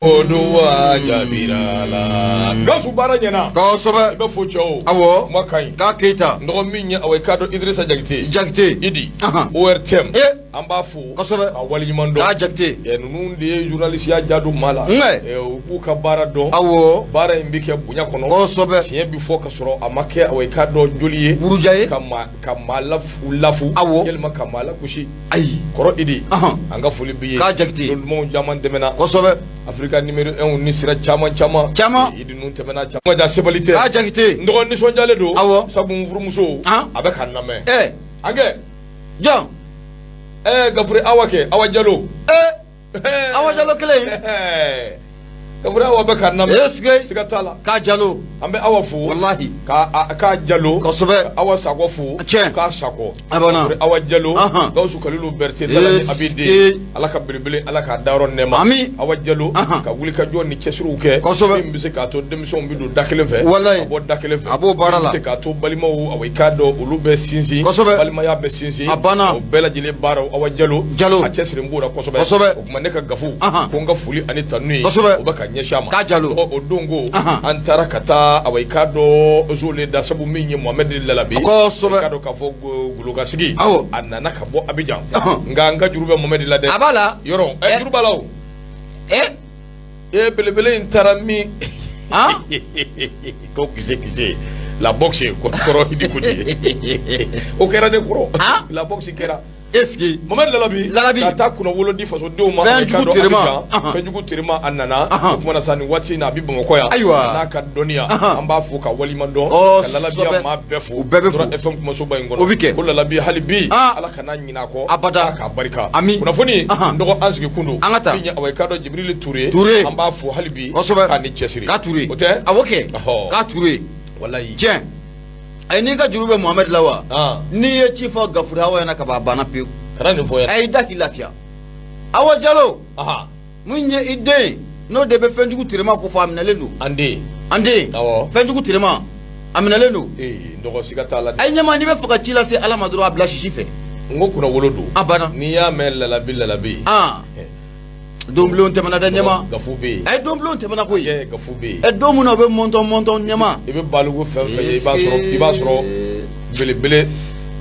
O don wa jaabira la Gawusu baara ɲɛna. Kosɛbɛ. I bɛ fo cɛw. Awɔ. Kuma ka ɲi. K'a Keyita. N dɔgɔ min ye awa i k'a dɔn Idirisa Jakite. Jakite. Idi. ORTM. Ee. An b'a fo. Kosɛbɛ. Ka waleɲuman dɔn. K'a Jakite. Ninnu de ye journaliste ya ja don maa la. Nka. U b'u ka baara dɔn. Awɔ. Baara in bɛ kɛ bonya kɔnɔ. Kosɛbɛ. Tiɲɛ bɛ fɔ ka sɔrɔ a ma kɛ awa i k'a dɔn joli ye. Buruja ye. Ka maa lafu. Awɔ. Yalima ka maa lagosi. Ayi. Kɔrɔ Idi. An ka foli b'i ye. K'a Jakite. Don dumanw caman tɛmɛna. Kosɛbɛ. Africa numéro 1 ni sira caman caman. Caman. Idi ninnu tɛmɛna caman. Ja sebali tɛ. K'a Jakite. N dɔgɔ nisɔndiyalen don. Awɔ. Sabu n furumuso. A bɛ ka n lamɛn. Ɛ. An kɛ. Jɔn. Gafure Awa kɛ Awa Jalo. Ee. Awa Jalo kelen. Gafure Awa bɛ ka n lamɛn. Est-ce que. Siga t'a la. K'a Jalo. An bɛ Awa fo. Walahi. K'a Jalo. Kosɛbɛ. Awa Sakɔ fo. Tiɲɛ. K'a Sakɔ. A banna. Gafure Awa Jalo. Gawusu Kalilu Berete Dala ni Abi den. Ala ka belebele Ala k'a dayɔrɔ nɛɛma. Ami. Awa Jalo. Ka wuli ka jɔ ni cɛsiriw kɛ. Kosɛbɛ. Min bɛ se k'a to denmisɛnw bɛ don da kelen fɛ. Walahi. Ka bɔ da kelen fɛ. A b'o baara la. Min bɛ se k'a to balimaw awa i k'a dɔn olu bɛ sinsin. Kosɛbɛ. Balimaya bɛ sinsin. A banna. O bɛɛ lajɛlen baaraw Awa Jalo. Jalo. A cɛsiri b'o la kosɛbɛ. Kosɛbɛ. O tuma ne ka Gafu. Ko n ka foli ani tanu ye. Kosɛbɛ. O bɛ ka ɲɛsin a ma. K'a Jalo. O don ko an taara ka taa awa i k'a dɔn zole da sabu min ye Mohamed Lalabi. Kosɛbɛ. I k'a dɔn k'a fɔ golokasigi. Awɔ. A nana ka bɔ Abidjan. Nka n ka juru bɛ Mohamed la dɛ. A b'a la. Yɔrɔ juru b'a la o. Ɛ. Belebele in taara min. Ko kisɛ kisɛ la boxe kɔrɔ Idi ko di. O kɛra ne kɔrɔ. La boxe kɛra. Est-ce que. Mohamed Lalabi. Lalabi. Ka taa kunnawolo di fasodenw ma. Fɛnjugu Terema. Fɛnjugu Terema a nana. O kumana sa nin waati in na a bɛ Bamakɔ yan. Ayiwa. N'a ka dɔnniya. An b'a fo ka waleɲuman dɔn. Ka Lalabiya maa bɛɛ fo. U bɛɛ bɛ fo. FM kumasoba in kɔnɔ. O bɛ kɛ. Ko Lalabi hali bi. Ala kana ɲinɛ a kɔ. Abada. K'a barika. Ami. Kunnafoni. N dɔgɔ an sigi kun don. An ka taa. Min ye awa i k'a dɔn Jibirili Ture. Ture. An b'a fo hali bi. Kosɛbɛ. K'a ni cɛsiri. K'a Ture. O tɛ. Awɔ kɛ. K'a Ture. Walayi. Tiɲɛ. Ayi n'i ka juru bɛ Mohamed la wa. N'i ye ci fɔ Gafure Awa ɲɛna ka ban a banna pewu. Kana nin fɔ yɛrɛ. A y'i da k'i lafiya. Awa Jalo. Mun ye i den n'o de bɛ fɛnjugu Terema ko fɔ a minɛlen don. An den. An den. Awɔ. Fɛnjugu Terema a minɛlen don. Ee n dɔgɔ siga t'a la. Ayi ɲɛma n'i bɛ fɛ ka ci lase Ala ma dɔrɔn a bila sisi fɛ. N ko kunnawolo don. A banna. N'i y'a mɛn Lalabi Lalabi. Donbulon tɛmɛna dɛ ɲɛma. Gafu bɛ yen. Ayi donbulon tɛmɛna koyi. Gafu bɛ yen. Ɛ don min na o bɛ mɔntɔn mɔntɔn ɲɛma. I bɛ baliku fɛn fɛn ye i b'a sɔrɔ belebele.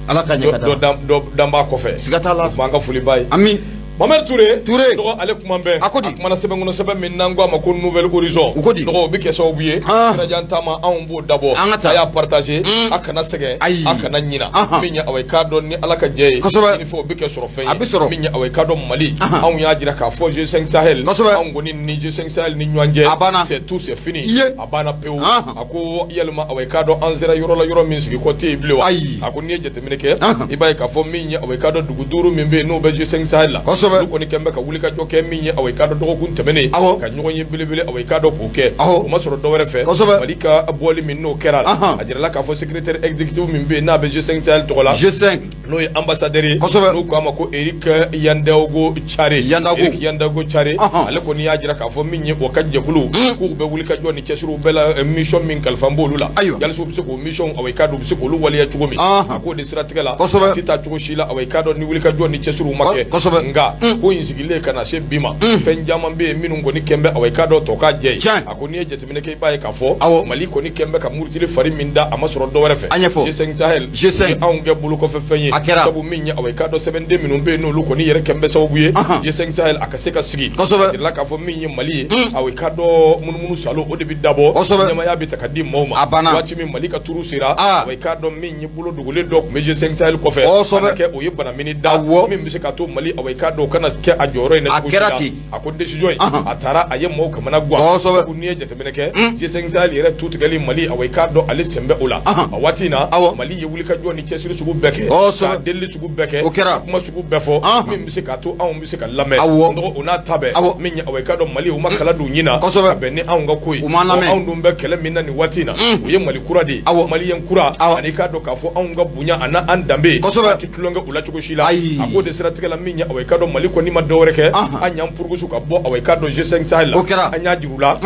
Ala ka ɲɛ ka d'a ma. Dɔ dan b'a kɔfɛ. Siga t'a la. O tuma an ka foli b'a ye. Ami. Mohamed Touré. Touré. Dɔgɔ ale kuma bɛɛ. A ko di. A kumana sɛbɛn kɔnɔ sɛbɛn min n'an ko a ma ko Nouvel Horizon. U ko di. Dɔgɔ o bɛ kɛ sababu ye. Sirajan taama anw b'o dabɔ. An ka taa. A y'a partager. A kana sɛgɛn. Ayi. A kana ɲina. Min ye awa i k'a dɔn ni Ala ka jɛ ye. Kosɛbɛ. Ni fɛn o bɛ kɛ sɔrɔ fɛn ye. A bɛ sɔrɔ. Min ye awa i k'a dɔn Mali. Anw y'a jira k'a fɔ G5 Sahel. Kosɛbɛ. Anw kɔni ni G5 Sahel ni ɲɔgɔn cɛ. A banna. C'est tout, c'est fini. I ye. A banna pewu. A ko yalima awa i k'a dɔn an sera yɔrɔ la yɔrɔ min sigi kɔ tɛ yen bilen wa. Ayi. A ko n'i ye jateminɛ kɛ. I b'a ye k'a fɔ min ye awa i k'a dɔn dugu duuru min bɛ yen n'o bɛ G5 Sahel la. Kosɛbɛ. Olu kɔni kɛn bɛ ka wuli ka jɔ kɛ min ye awa i k'a dɔn dɔgɔkun tɛmɛnen. Awɔ. Ka ɲɔgɔn ye belebele awa i k'a dɔn k'o kɛ. Awɔ. O ma sɔrɔ dɔwɛrɛ fɛ. Kosɛbɛ. Mali ka bɔli min n'o kɛra. A jirala k'a fɔ secrétaire exécutif min bɛ yen n'a bɛ G5 Sahel tɔgɔ la. G5. N'o ye ambassadeur ye. Kosɛbɛ. N'u k'a ma ko Eric Yandaogo Chare. Yandago. Eric Yandago Chare. Ale kɔni y'a jira k'a fɔ min ye o ka jɛkulu. K'u bɛ wuli ka jɔ ni cɛsiriw bɛɛ la mission min kalifa b'olu la. Ayiwa. Yalisa u bɛ se k'o mission awa i k'a dɔn u bɛ se k'olu waleya cogo min. A k'o de siratigɛ la. Kosɛbɛ. A tɛ taa cogo si la awa i k'a dɔn ni wuli ka jɔ ni cɛsiriw ma kɛ. Kosɛbɛ. Nka ko in sigilen ka na se bi ma. Fɛn caman bɛ yen minnu kɔni kɛn bɛ awa i k'a dɔn tɔ ka jɛ ye. Tiɲɛ. A ko n'i ye jateminɛ kɛ i b'a ye k'a fɔ. Awɔ. Mali kɔni kɛn bɛ ka murutili fari min da a ma sɔrɔ dɔwɛrɛ fɛ. A ɲɛfɔ. G5 Sahel. G5. Ni anw kɛ bolo kɔfɛ fɛn ye. A kɛra. Sabu min ye awa i k'a dɔn sɛbɛnden minnu bɛ yen n'olu kɔni yɛrɛ kɛn bɛ sababu ye. G5 Sahel a ka se ka sigi. Kosɛbɛ. A jirala k'a fɔ min ye Mali ye. Awa i k'a dɔn munumunu salo o de bɛ dabɔ. Kosɛbɛ. Ɲɛmaaya bɛ ta ka di maaw ma. A banna. Waati min Mali ka turu sera. Awa i k'a dɔn min ye bolo dogolen dɔ tun bɛ G5 Sahel kɔfɛ. Kosɛbɛ. A ka kɛ o ye banamini da. Awɔ. Min bɛ se ka to Mali awa i k'a dɔn o kana kɛ a jɔyɔrɔ in na A cogo si kɛra la. ten. A ko décision in a taara a ye maaw kamana gan. Kosɛbɛ. Sabu n'i ye jateminɛ kɛ G5 Sahel yɛrɛ tu tigɛli Mali awa i k'a dɔn ale sen bɛ o la. A waati in na Mali ye wulikajɔ ni cɛsiri sugu bɛɛ kɛ. Kosɛbɛ. Ka delili sugu bɛɛ kɛ. O kɛra. Ka kuma sugu bɛɛ fɔ. Min bɛ se k'a to anw bɛ se ka lamɛn. Awɔ. N dɔgɔ o n'a ta bɛɛ. Awɔ. Min ye awa i k'a dɔn Mali u ma kala don ɲin na. Kosɛbɛ. Ka bɛn ni anw ka ko ye. U m'an lamɛn. Anw dun bɛ kɛlɛ min na nin waati in na. O ye Mali kura de ye. Awɔ. Maliyɛn kura. Awɔ. Ani i k'a dɔn k'a fɔ anw ka bonya a n'an danbe. Kosɛbɛ. An tɛ tulonkɛ u la cogo si la. Ayi. A k'o de siratigɛ la min ye awa i k'a dɔn Mali kɔni ma dɔwɛrɛ kɛ. An y'an purukusu ka bɔ awa i k'a dɔn G5 Sahel la. O kɛra. An y'a jir'u la.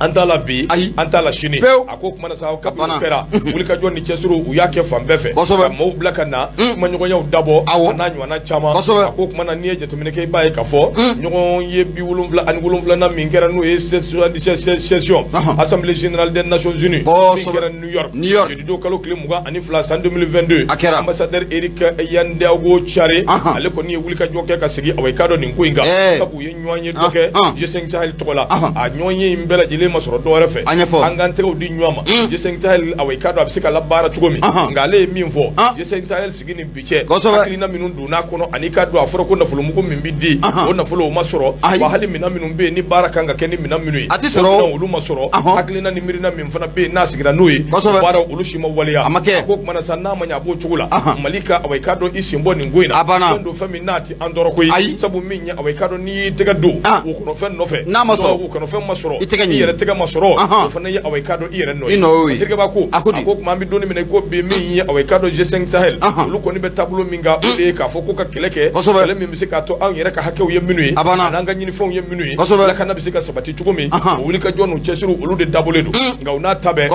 An t'a la bi, Ayi. an t'a la sini. Pewu. A ko kuma na sa, kabini banna. o kɛra, wulikajɔ ni cɛsiriw, u y'a kɛ fan bɛɛ fɛ ka maaw bila ka na kumaɲɔgɔnyaw dabɔ, a n'a ɲɔgɔnna caman. A ko kuma na, n'i ye jateminɛ kɛ, i b'a ye k'a fɔ ɲɔgɔn ye 77nan min kɛra, n'o ye session Assemblée générale des Nations Unies min kɛra New York, New York. jeudi don kalo tile 22 san 2022, A kɛra. Ambassadeur Eric Yandago Thiaré, ale kɔni ye wulikajɔ kɛ ka segin, awa, i k'a dɔn nin ko in kan, sabu u ye ɲɔgɔn ye dɔ kɛ G5 Sahel tɔgɔ la. A ɲɔgɔn ye in bɛɛ lajɛlen ma sɔrɔ dɔwɛrɛ fɛ, A ɲɛfɔ. an k'an tɛgɛw di ɲɔgɔn ma, G5 Sahel, awa, i k'a dɔn a bɛ se ka labaara cogo min. Nka ale ye min fɔ, G5 Sahel sigi ni bi cɛ, hakilina minnu donn'a kɔnɔ, ani k'a dɔn a fɔra ko nafolomugu min bɛ di, o nafolo o ma sɔrɔ. Wa hali minɛn minnu bɛ yen ni baara kan ka kɛ ni minɛn minnu ye, A tɛ sɔrɔ. o minɛnw, olu ma sɔrɔ. Hakilina ni miirina min fana bɛ yen n'a sigira n'o ye, baara olu si ma waleya. A ma kɛ. A ko kuma na sa, n'a ma ɲɛ a b'o cogo la, Mali ka, awa, i k'a dɔn i sen bɔ nin ko in na. A banna. Fɛn don, fɛn min n'a tɛ an tɔɔrɔ ko ye. Ayi. Sabu min ye, awa, i k'a dɔn n'i y'i tɛgɛ don wo kɔnɔfɛn nɔfɛ, N'a ma sɔrɔ. wo kɔnɔfɛn ma sɔrɔ, I tɛgɛ i yɛrɛ ɲimi. tɛgɛ ma sɔrɔ, o fana ye, awa, i k'a dɔn i yɛrɛ nɔ ye. I nɔ y'o ye. Terikɛba ko, A ko di? A ko kuma, an bɛ don min na i ko bi, min ye, awa, i k'a dɔn G5 Sahel, olu kɔni bɛ taabolo min kan, o de ye k'a fɔ ko ka kɛlɛ kɛ, kɛlɛ min bɛ se k'a to anw yɛrɛ ka hakɛw ye minnu ye, A banna. an'an ka ɲinifɛnw ye minnu ye, lakana bɛ se ka sabati cogo min, o wulikajɔ n'u cɛsiriw, olu de dabɔlen don. Nka u n'a ta bɛɛ,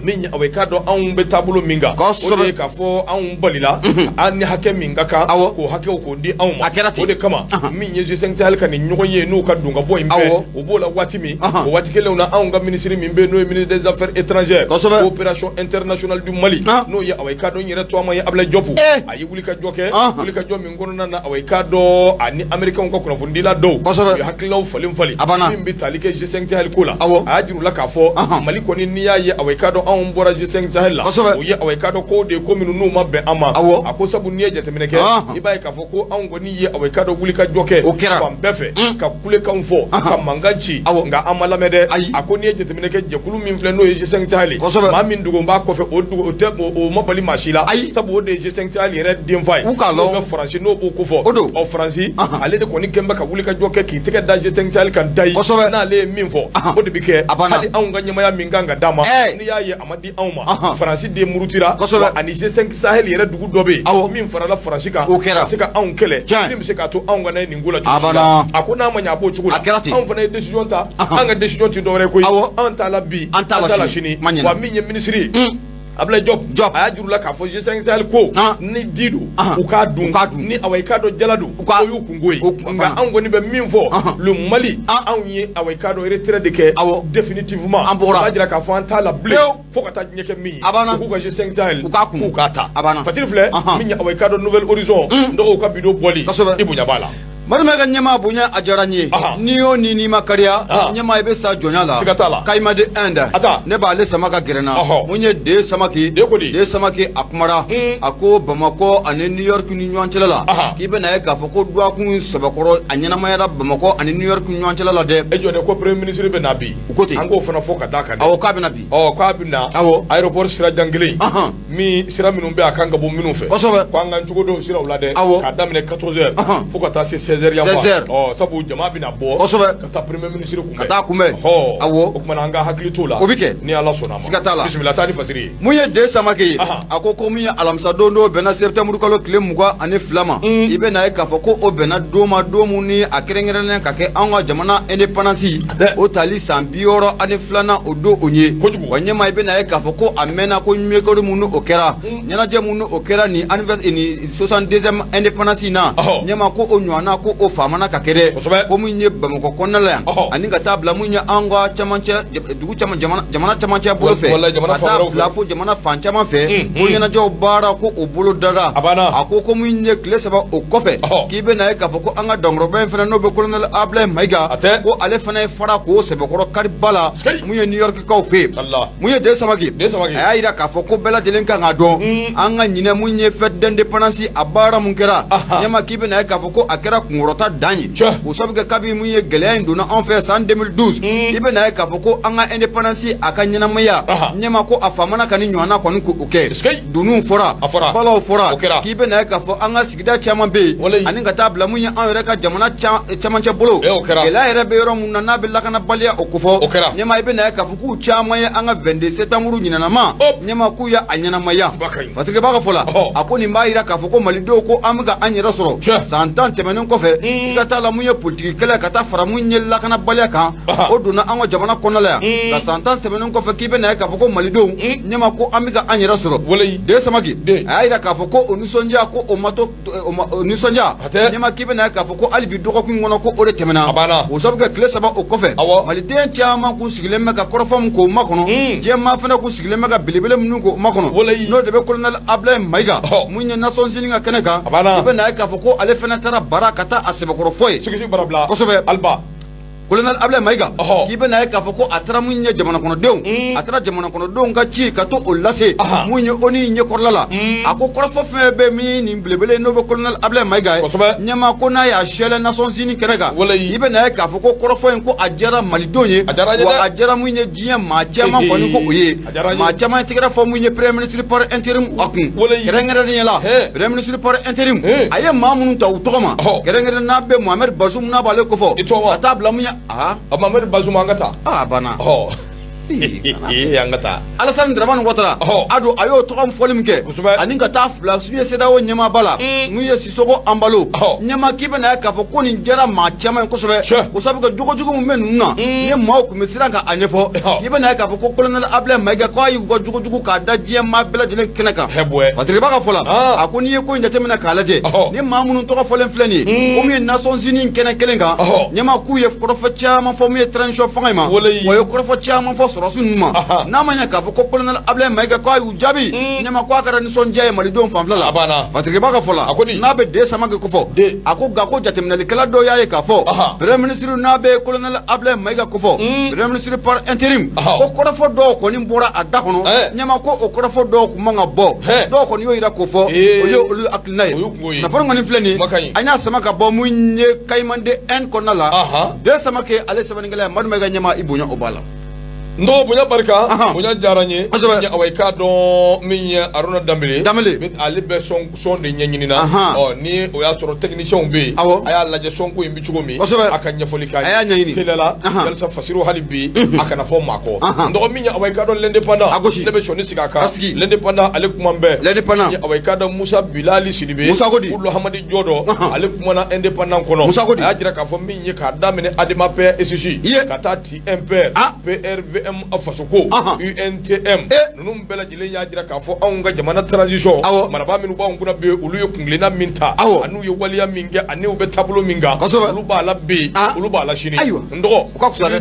min ye, awa, i k'a dɔn anw bɛ taabolo min kan, o de ye k'a fɔ anw balila an ni hakɛ min ka kan, k'o hakɛw k'o di anw ma. A kɛra ten. O de kama, min ye G5 Sahel ka nin ɲɔgɔn ye n'u ka don ka bɔ in bɛɛ, o b'o la waati min, o waati kelenw na, anw ka minisiri min bɛ yen n'o ye ministre des Affaires étrangères, coopération internationale du Mali, n'o ye, awa, i k'a dɔn n yɛrɛ tɔgɔma ye Ablaye Diop, a ye wulikajɔ kɛ, wulikajɔ min kɔnɔna na, awa, i k'a dɔn ani Américains ka kunnafonidila dɔw, u ye hakililaw falen falen A banna. min bɛ tali kɛ G5 Sahel ko la. A y'a jira u la k'a fɔ Mali kɔni, n'i y'a ye, awa, i k'a dɔn anw bɔra G5 Sahel la, o ye, awa, i k'a dɔn ko de ye ko minnu n'u ma bɛn an ma. A ko sabu n'i ye jateminɛ kɛ, i b'a ye k'a fɔ ko anw kɔni ye, awa, i k'a dɔn wulikajɔ kɛ O kɛra. fan bɛɛ fɛ ka kulekanw fɔ, ka mankan ci, nka an ma lamɛn dɛ. A ko n'i ye jateminɛ kɛ, jɛkulu min filɛ n'o ye G5 Sahel ye, maa min dogo b'a kɔfɛ, o dogo o tɛ o ma bali maa si la, sabu o de ye G5 Sahel yɛrɛ denfa ye, U k'a lɔn. n'o bɛ Faransi, n'o b'o ko fɔ. O don. Ɔ, Faransi, ale de kɔni kɛn bɛ ka wulikajɔ kɛ k'i tɛgɛ da G5 Sahel kan dayi. N'ale ye min fɔ, o de bɛ kɛ. A banna. Hali anw ka ɲɛmaaya min kan ka d'a ma, n'i y'a ye a ma di anw ma, Faransi de murutira. Wa ani G5 Sahel yɛrɛ dugu dɔ bɛ yen min farala Faransi kan, O kɛra. ka se ka anw kɛlɛ, min bɛ se k'a to anw kana ye nin ko la cogo si la. A ko n'a ma ɲɛ a b'o cogo la, A kɛra ten. anw fana ye décision ta. An ka décision tɛ dɔwɛrɛ ye koyi, an t'a la bi, An t'a la sini. Ma ɲinɛ. Wa min ye minisiri ye Ablaye Diop, a y'a jira u la k'a fɔ G5 Sahel ko ni di don, u k'a dun, U k'a dun. ni, awa, i k'a dɔn jala don, o y'u kungo ye. Nka anw kɔni bɛ min fɔ, le Mali, anw ye, awa, i k'a dɔn retrait de kɛ définitivement. An bɔra. O b'a jira k'a fɔ an t'a la bilen Pewu. fo ka taa diɲɛ kɛ min ye. A banna. U k'u ka G5 Sahel, U k'a kun. k'u k'a ta. A banna. Fatiri filɛ, min ye, awa, i k'a dɔn Nouvel Horizon n dɔgɔw ka bidon bɔli, i bonya b'a la. Marimɛ ka ɲɛmaa bonya, a diyara n ye. N'i y'o ni n'i ma kariya, ɲɛmaa, i bɛ sa jɔnya la. Siga t'a la. Kayima de Inde, A taa. ne b'ale sama ka gɛrɛ n na. Mun ye De Samake? De ko di? De Samake, a kumara. A ko Bamakɔ ani New York ni ɲɔgɔn cɛla la, k'i bɛna ye k'a fɔ ko dɔgɔkun sɛbɛkɔrɔ a ɲɛnamayara Bamakɔ ani New York ni ɲɔgɔn cɛla la dɛ. E jɔ dɛ, ko premier ministre bɛ na bi. U ko ten. An k'o fana fɔ ka d'a kan dɛ. Awɔ, k'a bɛna bi. Ɔ, k'a bɛ na. Aéroport sira jan kelen min sira minnu bɛ a kan ka bɔ minnu fɛ, ko an k'an cogo dɔw siraw la dɛ, k'a daminɛ 14 heures fo ka taa se 16 heures yan. 16 heures. Ɔ, sabu jama bɛna bɔ ka taa premier ministre kunbɛn. Ka taa kunbɛn. O kumana an ka hakili t'o la. O bɛ kɛ. Ni Ala sɔnna a ma. Siga t'a la. Bisimila, taa ni Fasiri ye. Mun ye De Samake ye? A ko ko mun ye alamisa don n'o bɛnna septembre kalo tile 22 ma, i bɛna ye k'a fɔ ko o bɛnna don ma, don mun ni a kɛrɛnkɛrɛnnen ka kɛ anw ka jamana indépendance o tali san 62nan o don o ye. Kojugu. Wa ɲɛma, i bɛna ye k'a fɔ ko a mɛnna ko ɲɛkɔri mun ni o kɛra, ɲɛnajɛ mun ni o kɛra nin anniversaire nin 62e indépendance na, ɲɛma, ko o ɲɔgɔnna ko o faamana ka kɛ dɛ. Ko mun ye Bamakɔ kɔnɔna la yan, ani ka taa bila mun ye an ka camancɛ dugu caman, jamana camancɛ bolo fɛ, Walayi, jamana ka fan taa wɛrɛw fɛ. bila fo jamana fan caman fɛ, ko ɲɛnajɛw baara ko o bolo dara. A banna. A ko ko mun ye tile 3 o kɔfɛ, k'i bɛna ye k'a fɔ ko an ka dankɔrɔba in fana n'o bɛ colonel Ablaye Mayiga, A tɛ. ko ale fana ye fara k'o sɛbɛkɔrɔ kariba la, mun ye New York kaw fɛ yen. Allah. Mun ye De Samake? De Samake. A y'a jira k'a fɔ ko bɛɛ lajɛlen kan k'a dɔn an ka ɲinɛ mun ye fête d'indépendance a baara mun kɛra. Ɲɛma, k'i bɛna ye k'a fɔ ko a kɛra kunkɔrɔta dan ye. O sabu kɛ kabi mun ye gɛlɛya in donna an fɛ san 2012, i bɛna ye k'a fɔ ko an ka indépendance a ka ɲɛnamaya, ɲɛma, ko a faamana ka ni ɲɔgɔnna kɔni ko o kɛ. Dununw fɔra, A fɔra. balaw fɔra. O kɛra. K'i bɛna ye k'a fɔ an ka sigida caman bɛ yen, ani ka taa bila mun ye an yɛrɛ ka jamana camancɛ bolo, Eh, o kɛra. gɛlɛya yɛrɛ bɛ yɔrɔ mun na n'a bɛ lakanabaliya o kofɔ. O kɛra. Ɲɛma, i bɛna ye k'a fɔ k'u caman ye an ka 22 septembre ɲinanama, ɲɛma, k'u ye a ɲɛnamaya. Kuma ka ɲi. Fatigɛ b'a ka fɔ la, a ko nin b'a jira k'a fɔ ko malidenw ko an bɛ ka an yɛrɛ sɔrɔ san 10 tɛmɛnen kɔfɛ. kɔfɛ, siga t'a la, mun ye politiki kɛlɛ ka taa fara mun ye lakanabaliya kan, o donna an ka jamana kɔnɔna la yan. Nka san 10 tɛmɛnen kɔfɛ, k'i bɛna ye k'a fɔ ko malidenw ɲɛma ko an bɛ ka an yɛrɛ sɔrɔ. De Samake a y'a jira k'a fɔ ko o nisɔndiya, ko o ma to o nisɔndiya ɲɛma, k'i bɛna ye k'a fɔ ko hali bi dɔgɔkun kɔnɔ ko o de tɛmɛna. O sabu kɛ tile 3 o kɔfɛ, maliden caman kun sigilen bɛ ka kɔrɔfɔ min k'o makɔnɔ, diɲɛ maa fana kun sigilen bɛ ka belebele minnu k'o makɔnɔ, n'o de bɛ colonel Ablaye Mayiga mun ye Nations Unies ka kɛnɛ kan. I bɛna ye k'a fɔ ko ale fana taara bara ka taa a sɛbɛkɔrɔ fɔ yen. Kosɛbɛ. Colonel Ablaye Mayiga, k'i bɛna ye k'a fɔ ko a taara mun ye jamana kɔnɔdenw, a taara jamana kɔnɔdenw ka ci ka to o lase mun ye ONU ɲɛkɔrɔla la. A ko kɔrɔfɔ fɛn bɛ min nin belebele, n'o bɛ colonel Ablaye Mayiga ye ɲɛma, ko n'a y'a sɛlɛ Nations Unies kɛnɛ kan, i bɛna ye k'a fɔ ko kɔrɔfɔ in ko a diyara malidenw ye, wa a diyara mun ye diɲɛ maa caman kɔni ko o ye. Maa caman ye tɛgɛrɛ fɔ mun ye premier ministre par intérim a kun, kɛrɛnkɛrɛnnenya la premier ministre par intérim a ye maa minnu ta u tɔgɔ ma, kɛrɛnkɛrɛn n'a bɛ Mohamed Bazoum n'a b'ale kofɔ, ka taa bila mun ye Mohamed Bazoum, an ka taa. A banna. An ka taa. Alassane Dramane Ouattara a don, a y'o tɔgɔ fɔli min kɛ, ani ka taa bila mun ye CEDEAO ɲɛmaaba la, mun ye Sisoko Anbalo ɲɛma, k'i bɛna ye k'a fɔ ko nin diyara maa caman ye kosɛbɛ. O sabu kɛ jogojugu min bɛ ninnu na, ni maaw tun bɛ siran ka a ɲɛfɔ, i bɛna ye k'a fɔ ko colonel Ablaye Mayiga k'a y'u ka jogojugu k'a da diɲɛ maa bɛɛ lajɛlen kɛnɛ kan. Fasiriba ka fɔ la, a ko n'i ye ko in jateminɛ k'a lajɛ, ni maa minnu tɔgɔ fɔlen filɛ nin ye, ko min ye Nations Unies kɛnɛ kelen kan, ɲɛma k'u ye kɔrɔfɔ caman fɔ mun ye transition fanga in ma, wa ye kɔrɔfɔ caman fɔ sɔrɔdasi ninnu ma. N'a ma ɲɛ k'a fɔ ko colonel Ablaye Mayiga k'a y'u jaabi, ɲɛma ko a kɛra nisɔndiya ye malidenw fanfɛla la. Fasiriba ka fɔ la, n'a bɛ De Samake kofɔ, a ko nka ko jateminɛlikɛla dɔw y'a ye k'a fɔ premier ministre n'a bɛ colonel Ablaye Mayiga kofɔ, premier ministre par intérim, ko kɔrɔfɔ dɔw kɔni bɔra a da kɔnɔ, ɲɛma ko o kɔrɔfɔ dɔw tun man ka bɔ. Dɔw kɔni y'o jira k'o fɔ, o ye olu hakilina ye. Kunnafoni kɔni filɛ nin ye, an y'a sama ka bɔ mun ye Kayimande N kɔnɔna la. De Samake ale sɛbɛnnikɛla ye. Madu Mayiga ɲɛma, i bonya o b'a la. N dɔgɔ, bonya barika, bonya diyara n ye. Awa, i k'a dɔn min ye Aruna Danbele, ale bɛ son de ɲɛɲini na. Ɔ ni o y'a sɔrɔ technicienw bɛ yen, a y'a lajɛ son ko in bɛ cogo min, a ka ɲɛfɔli k'a ye. A y'a ɲɛɲini teliya la yalisa Fasiru hali bi a kana fɔ maa kɔ. N dɔgɔ, min ye awa i k'a dɔn l'indépendant, ne bɛ sɔnni sigi a kan. L'indépendant ale kuma bɛɛ. L'indépendant, awa i k'a dɔn Musa Bilali Sidibe, Musa ko di, Kulu Hamadi Jɔdɔ, ale kumana indépendant kɔnɔ. Musa ko di, a y'a jira k'a fɔ min ye k'a daminɛ ADEMA PSJ ka taa ti MPR PRVM Fasoko UNTM, ninnu bɛɛ lajɛlen y'a jira k'a fɔ anw ka jamana transition marabaa minnu b'anw kunna bi, olu ye kuntilenna min ta, an'u ye waleya min kɛ, ani u bɛ taabolo min kan, olu b'a la bi, olu b'a la sini. N dɔgɔ,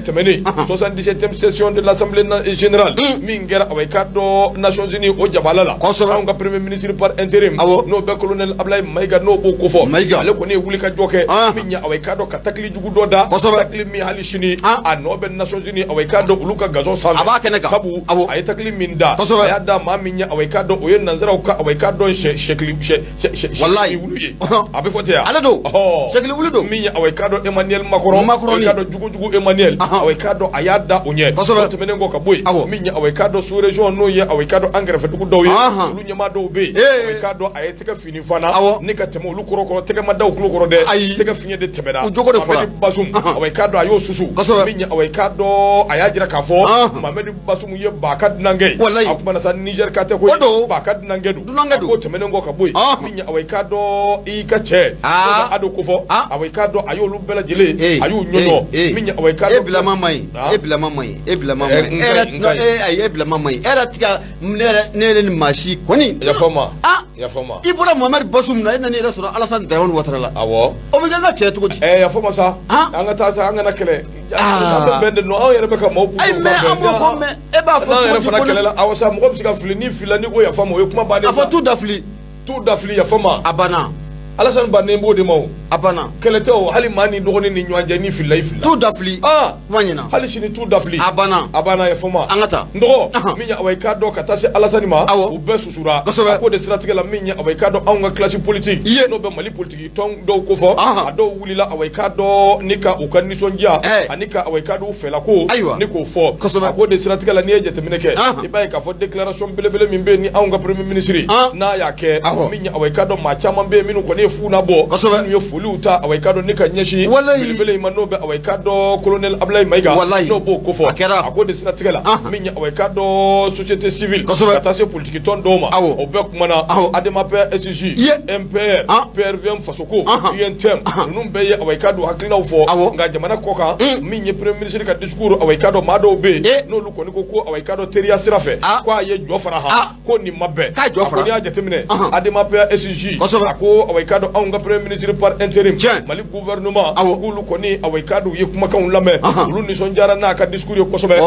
tɛmɛnen 77e session de l'Assemblée générale min kɛra, awa i k'a dɔn Nations Unies o jabala la, anw ka premier ministre par intérim, n'o bɛ colonel Ablaye Mayiga, n'o b'o kofɔ, ale kɔni ye wulikajɔ kɛ min ye, awa i k'a dɔn ka takili jugu dɔ da, takili min hali sini a nɔ bɛ Nations Unies, awa i k'a dɔn olu ka gazon sanfɛ. A b'a kɛnɛ kan. Sabu a ye takili min da, a y'a da maa min ye, awa i k'a dɔn o ye nanzaraw ka, awa i k'a dɔn sɛkili walayi wulu ye, a bɛ fɔ ten ale don, sɛkili wulu don. Min ye, awa i k'a dɔn Emmanuel Macron, Macron i k'a dɔn jugujugu Emmanuel, awa i k'a dɔn a y'a da o ɲɛ. O tɛmɛnen kɔ ka bɔ yen, min ye, awa i k'a dɔn sous région, n'o ye, awa i k'a dɔn an kɛrɛfɛ dugu dɔw ye, olu ɲɛmaa dɔw bɛ yen, awa i k'a dɔn a ye tɛgɛ fini fana ni ka tɛmɛ olu kɔrɔ kɔrɔ, tɛgɛ ma da u tulo kɔrɔ dɛ, tɛgɛ fiɲɛ de tɛmɛna. U jogo de fɔra. Mohamed Bazoum, awa i k'a dɔn a y'o susu. Min ye, awa i k'a dɔn a y'a jira k'a fɔ Mohamed Bazoum ye ba ka dunankɛ ye. A kumana sa, Niger ka tɛ koyi, ba ka dunankɛ don. A ko tɛmɛnen kɔ ka bɔ yen, min ye, awa i k'a dɔn i ka cɛ a don kofɔ, awa i k'a dɔn a y'olu bɛɛ lajɛlen a y'u ɲɔɲɔ. Min ye, awa i k'a dɔn e bilama man ɲi, e bilama man ɲi, e bilama man ɲi, e yɛrɛ, ayi, e bilama man ɲi, e yɛrɛ tigɛ ne yɛrɛ, ne yɛrɛ ni maa si kɔni. Yafa n ma. Yafa n ma. I bɔra Mohamed Bazoum na, e nana i yɛrɛ sɔrɔ Alassane Dramane Ouattara la. Awɔ. O bɛ kɛ n ka cɛ cogo di? Yafa n ma sa. An ka taa sa, an kana kɛlɛ. An bɛ bɛn de nɔ, anw yɛrɛ bɛ ka maaw. Ayi, mais an b'o fɔ, mais e b'a fɔ cogo di? Fana kɛlɛ la, awɔ sa, mɔgɔ bɛ se ka fili, n'i filila, n'i ko yafa n ma, o ye kuma bannen ye. A fɔ tu dafili. Tu dafili, yafa n ma. A banna. Alassane bannen b'o de ma o. A banna. Kɛlɛ tɛ o, hali maa ni dɔgɔnin ni ɲɔgɔn cɛ, n'i filila, i filila. Tu dafili. Kuma ɲɛna. Hali sini tu dafili. A banna. A banna, yafa n ma. An ka taa. N dɔgɔ, min ye, awa i k'a dɔn ka taa se Alassane ma. Awɔ. U bɛɛ susura. Kosɛbɛ. A ko de siratigɛ la, min ye, awa i k'a dɔn anw ka classe politique. Iye. N'o bɛ Mali politique tɔn dɔw kofɔ. A dɔw wulila, awa i k'a dɔn ni ka u ka nisɔndiya. Ani ka, awa i k'a dɔn u fɛla ko. Ayiwa. Ni k'o fɔ. Kosɛbɛ. A ko de siratigɛ la, n'i ye jateminɛ kɛ. I b'a ye k'a fɔ déclaration belebele min bɛ yen ni anw ka premier ministre. N'a y'a kɛ. Awɔ. Min ye, awa i k'a dɔn maa caman bɛ yen minnu kɔni ye fu na bɔ. Kosɛbɛ. Minnu ye foli Olu y'u ta, awa, i k'a dɔn ni ka ɲɛsin belebele in ma, n'o bɛ, awa, i k'a dɔn colonel Abulayi Mayiga, n'o b'o kofɔ. A kɛra. A ko de siratigɛ la, min ye, awa, i k'a dɔn société civile, ka taa se politiki tɔn dɔw ma, o bɛɛ kumana. ADEMA PSG, MPR, PRVM Fasoko, UNTM, ninnu bɛɛ ye, awa, i k'a dɔn hakilinaw fɔ. Nka jamana kɔkan, min ye premier ministre ka discours, awa, i k'a dɔn maa dɔw bɛ yen n'olu kɔni ko, awa, i k'a dɔn teriya sira fɛ, ko a ye jɔ fara han, ko nin ma bɛn. K'a jɔ fara. A ko n'i y'a jateminɛ, ADEMA PSG, a ko, awa, i k'a dɔn anw ka premier ministre par intérim, Mali gouvernement, k'olu kɔni, awa, i k'a dɔn u ye kumakanw lamɛn, olu nisɔndiyara n'a ka discours ye kosɛbɛ.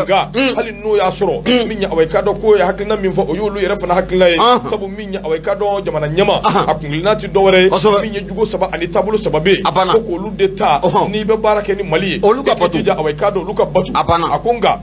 Nka hali n'o y'a sɔrɔ min ye, awa, i k'a dɔn k'o ye hakilina min fɔ, o y'olu yɛrɛ fana hakilina ye, sabu min ye, awa, i k'a dɔn jamana ɲɛmaa, a kuntilenna tɛ dɔwɛrɛ ye, min ye jugo saba ani taabolo saba bɛ yen, ko k'olu de ta n'i bɛ baara kɛ ni Mali ye, olu ka batu, awa, i k'a dɔn olu ka batu. A ko nka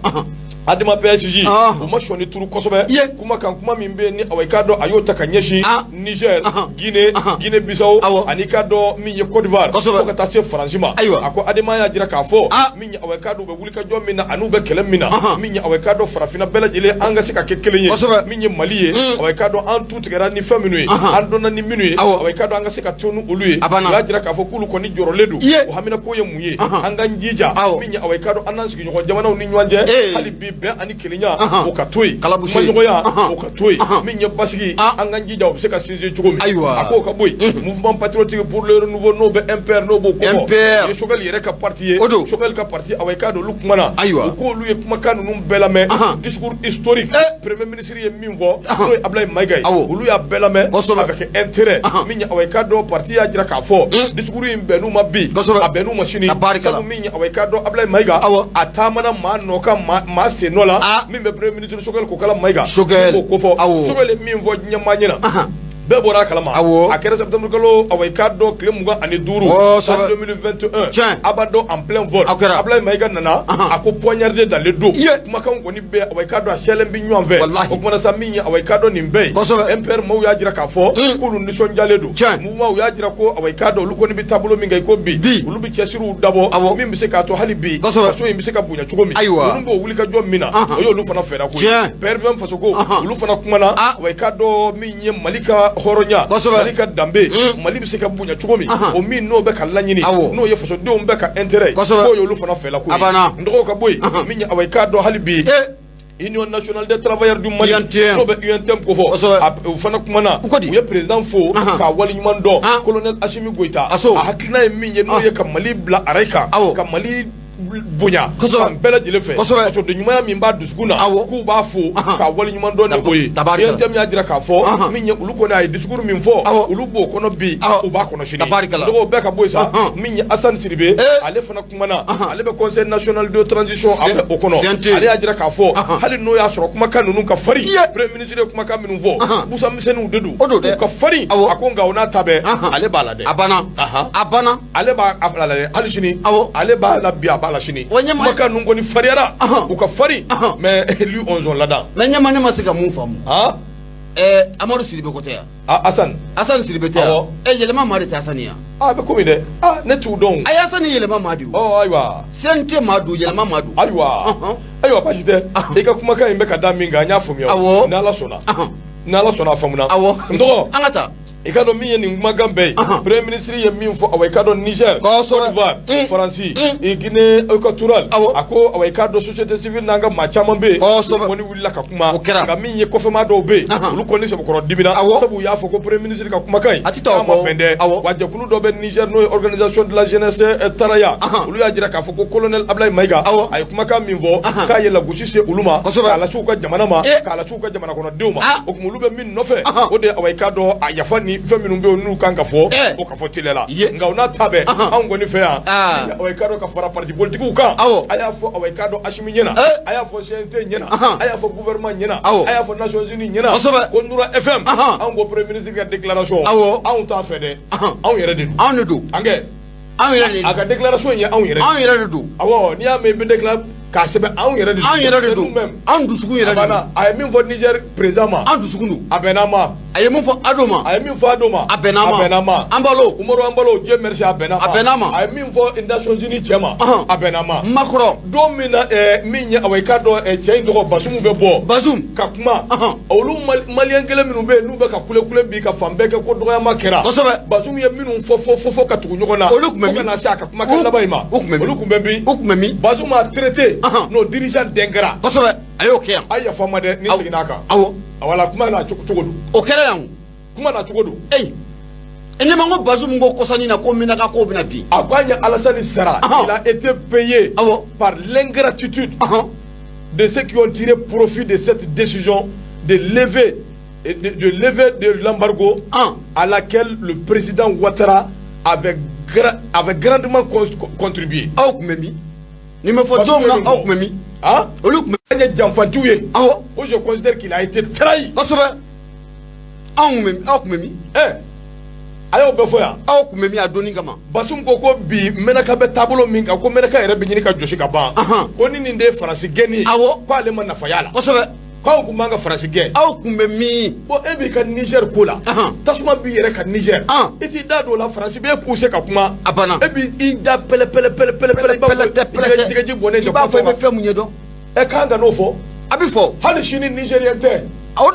ADEMA PSG, u ma sɔnni turu kosɛbɛ kuma kan, kuma min bɛ yen ni, awa, i k'a dɔn a y'o ta ka ɲɛsin Niger, Guinée, Guinée Bissau ani i k'a dɔn min ye Côte d'Ivoire, fo ka taa se Faransi ma. A ko ADEMA y'a jira k'a fɔ min ye, awa, i k'a dɔn u bɛ wulikajɔ min na an'u bɛ kɛlɛ min na, min ye, awa, i k'a dɔn farafinna bɛɛ lajɛlen an ka se ka kɛ kelen ye, min ye Mali ye, awa, i k'a dɔn an tu tigɛra ni fɛn minnu ye, an dɔnna ni minnu ye, awa, i k'a dɔn an ka se ka to ni olu ye. U y'a jira k'a fɔ k'olu kɔni jɔrɔlen don, u haminako ye mun ye? An k'an jija, min ye, awa, i k'a dɔn an n'an sigiɲɔgɔn jamanaw ni ɲɔgɔn cɛ, hali bi bɛn ani kelenya o ka to yen, kumaɲɔgɔnya o ka to yen, min ye basigi, an k'an jija o bɛ se ka sinsin cogo min. A k'o ka bɔ yen, Mouvement patriotique pour le renouveau, n'o bɛ MPR, n'o b'o kofɔ, MPR. ye Choguel yɛrɛ ka parti ye. O don. Choguel ka parti, awa, i k'a dɔn olu kumana. U k'olu ye kumakan ninnu bɛɛ lamɛn, discours historique, premier ministre ye min fɔ, n'o ye Ablaye Mayiga ye, olu y'a bɛɛ lamɛn avec intérêt. Min ye, awa, i k'a dɔn parti y'a jira k'a fɔ discours in bɛnn'u ma bi, a bɛnn'u ma sini, sabu min ye, awa, i k'a dɔn Ablaye Mayiga, a taamana maa nɔ kan, maa sen nɔ la, min bɛ premier ministre Choguel Kokala Mayiga. Choguel. B'o kofɔ. Choguel ye min fɔ diɲɛ maa ɲɛna, bɛɛ bɔra a kalama. A kɛra septembre kalo, awa, i k'a dɔn tile 25, san 2021, Abado en plein vol, Ablaye Mayiga nana, a ko poignardé dans le dos. Kumakanw kɔni bɛ, awa, i k'a dɔn a sɛlen bɛ ɲɔgɔn fɛ. O kumana sa, min ye, awa, i k'a dɔn nin bɛɛ ye, MPR maaw y'a jira k'a fɔ k'olu nisɔndiyalen don. Mouvement, u y'a jira ko, awa, i k'a dɔn olu kɔni bɛ taabolo min kan i ko bi, olu bɛ cɛsiriw dabɔ min bɛ se k'a to hali bi faso in bɛ se ka bonya cogo min. Ninnu b'o wulikajɔ min na, o y'olu fana fɛɛrɛ ko ye. PRVM Fasoko, olu fana kumana, awa, i k'a dɔn min ye Mali ka hɔrɔnya, Mali ka danbe, Mali bɛ se ka bonya cogo min, o min n'o bɛ ka laɲini, n'o ye fasodenw bɛɛ ka intérêt ye, k'o y'olu fana fɛla ko ye. N dɔgɔw ka bɔ yen, min ye, awa, i k'a dɔn hali bi Union nationale des travailleurs du Mali, n'o bɛ UNTM kofɔ, u fana kumana, u ye président fo k'a waleɲuman dɔn, colonel Assimi Goïta. A hakilina ye min ye, n'o ye ka Mali bila arrêt kan, ka Mali bonya fan bɛɛ lajɛlen fɛ, fasoden ɲumanya min b'a dusukun na, k'u b'a fo k'a waleɲuman dɔn ni o ye. UNTM y'a jira k'a fɔ min ye, olu kɔni a ye discours min fɔ, olu b'o kɔnɔ bi, u b'a kɔnɔ sini. Dɔgɔw bɛɛ ka bɔ yen sa, min ye Asani Sidibe, ale fana kumana, ale bɛ Conseil national de transition, a bɛ o kɔnɔ. Ale y'a jira k'a fɔ hali n'o y'a sɔrɔ kumakan ninnu ka farin, premier ministre ye kumakan minnu fɔ, busan misɛnninw de don, u ka farin. A ko nka o n'a ta bɛɛ, ale b'a la dɛ. A banna, a banna. Ale b'a la dɛ hali sini, ale b'a la bi, a b'a la sini. Kumakan ninnu kɔni fariyara, u ka farin, mais lui on zon là-dedans. Mais ɲɛma, ne ma se ka mun faamu? Amadu Sidibe ko tɛ yan? Asani. Asani Sidibe tɛ yan? Yɛlɛma maa de tɛ Asani yan? A bɛ komi dɛ, ne t'u dɔn. A ye Asani yɛlɛma maa de o. Ɔ ayiwa. CNT maa don, yɛlɛma maa don. Ayiwa, ayiwa, baasi tɛ. I ka kumakan in bɛ ka da min kan, an y'a faamuya. N'Ala sɔnna, n'Ala sɔnna, a faamuna. N dɔgɔ. An ka taa. I ka dɔn min ye nin kumakan bɛɛ ye, premier ministre ye min fɔ, awa, i ka dɔn Niger, Côte d'Ivoire, Faransi, Guinée équatoriale, a ko, awa, i ka dɔn société civile n'an ka maa caman bɛ yen, olu kɔni wulila ka kuma. Nka min ye kɔfɛmaa dɔw bɛ yen, olu kɔni sɛbɛkɔrɔ dimina, sabu u y'a fɔ ko premier ministre ka kumakan in a k'a ma bɛn dɛ. Wa jɛkulu dɔ bɛ Niger, n'o ye Organisation de la jeunesse Taraya, olu y'a jira k'a fɔ ko colonel Ablaye Mayiga, a ye kumakan min fɔ, k'a ye lagosi se olu ma, k'a lase u ka jamana ma, k'a lase u ka jamana kɔnɔdenw ma. O tuma olu bɛ min nɔfɛ, o de ye, awa, i k'a dɔn a yafa ni fɛn minnu bɛ yen n'u kan ka fɔ, o ka fɔ teliya la. Nka o n'a ta bɛɛ, anw kɔni fɛ yan, awa, i k'a dɔn ka fara parti politigiw kan, a y'a fɔ, awa, i k'a dɔn Asimi ɲɛna, a y'a fɔ CNT ɲɛna, a y'a fɔ gouvernement ɲɛna, a y'a fɔ Nations Unies ɲɛna, ko Nura FM, anw ko premier ministre ka déclaration, anw t'a fɛ dɛ, anw yɛrɛ de don. Anw de don. An kɛ anw yɛrɛ de. A ka déclaration ye anw yɛrɛ. Anw yɛrɛ de don. Awɔ, n'i y'a mɛn i bɛ déclarer k'a sɛbɛn, anw yɛrɛ de don. Anw yɛrɛ de don, anw dusukun yɛrɛ de don. A ye min fɔ Niger président ma, an dusukun don. A bɛn'a ma. A ye mun fɔ Ado ma? A ye min fɔ Ado ma. A bɛnna a ma. A bɛnna a ma. Embaló. Umaru Embaló, Dieu merci, a bɛnna a ma. A bɛnna a ma. A ye min fɔ Nations Unies cɛ ma, a bɛnna a ma. Macron. Don min na min ye, awa, i k'a dɔn cɛ in tɔgɔ Bazoum bɛ bɔ. Bazoum. Ka kuma. Olu Malien kelen minnu bɛ yen n'u bɛ ka kule kule bi ka fan bɛɛ kɛ ko dɔgɔyama kɛra. Bazoum ye minnu fɔ fɔ fɔ fɔ ka tugu ɲɔgɔn na. Olu tun bɛ min? Fo ka na se a ka kumakan laban in ma. U tun bɛ min? Olu tun bɛ min? U tun bɛ min? Bazoum a traité nos dirigeants d'ingrats. Kosɛbɛ, a y'o kɛ yan. A ye yafa n ma dɛ, ni seginna a kan. Awɔ. Wala, kuma n'a cogo don. O kɛra yan. Kuma n'a cogo don. Eyi, ne ma ko Bazoum ko kɔsani na ko Menaka ko bɛna bin. A ko an ye Alassane sara. Il a été payé par l'ingratitude de ceux qui ont tiré profit de cette décision de lever de l'embargo à laquelle le président Ouattara avait grandement contribué. Aw tun bɛ min? Nin bɛ fɔ don min na, aw tun bɛ min? Ah? Olu tun bɛ. An ye janfantiw ye. Awɔ. Ko je considère qu'il a été trahi. Kosɛbɛ. Anw tun bɛ, aw tun bɛ min? Ɛ, a y'o bɛɛ fɔ yan. Aw tun bɛ min a donni kama? Bazoum ko bi Menaka bɛ taabolo min kan, ko Menaka yɛrɛ bɛ ɲini ka jɔsi ka ban. Ko ni nin de ye Faransi gɛnni ye. Awɔ. Ko ale ma nafa y'a la. Kosɛbɛ. K'anw tun man ka Faransi gɛn. Aw tun bɛ min? Bon, e b'i ka Niger ko la. Tasuma b'i yɛrɛ ka Niger. I t'i da don o la, Faransi b'e pousser ka kuma. A banna. E b'i da pɛlɛ pɛlɛ pɛlɛ pɛlɛ pɛlɛ, i b'a fɔ pɛlɛ. Jɛgɛji bɔnnen. I b'a fɔ i bɛ fɛn mun ɲɛdɔn. Ɛ, k'an ka n'o fɔ. A bɛ fɔ. Hali sini Nigérien tɛ. Awɔ.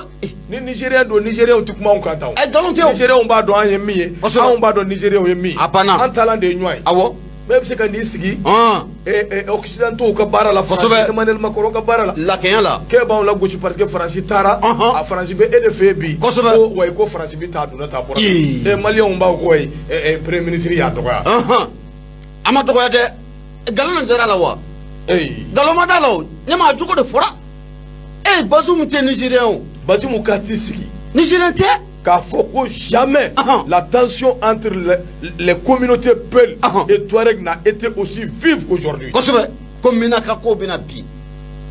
Ni Nigérien don, Nigérienw tɛ kuma anw kan tan o. Ɛ, nkalon tɛ o. Nigérienw b'a dɔn an ye min ye. Kosɛbɛ. Anw b'a dɔn Nigérienw ye min ye. A banna. An taalan de ye ɲɔgɔn ye. Awɔ. Mais e bɛ se ka n'i sigi Occidentaux ka baara la, Kosɛbɛ. Faransi, Emmanuel Macron ka baara la. Lakɛnya la. K'e b'anw lagosi parce que Faransi taara. A Faransi bɛ e de fɛ yen bi. Kosɛbɛ. Ko wayi, ko Faransi bɛ taa, donna taa, bɔra. Ii. E, Maliyɛnw b'aw kɔ yen, premier ministre y'a dɔgɔya. A ma dɔgɔya dɛ, nkalon de dara la wa. Ee. Nkalon ma da la o, ɲɛma, a jogo de fɔra e. Bazoum tɛ Nigérien o. Bazoum ka t'i sigi. Nigérien tɛ. K'a fɔ ko jamais la tension entre les communautés Peul et Touareg n'a été aussi vive qu'aujourd'hui. Kosɛbɛ, ko Menaka ko bɛna bin.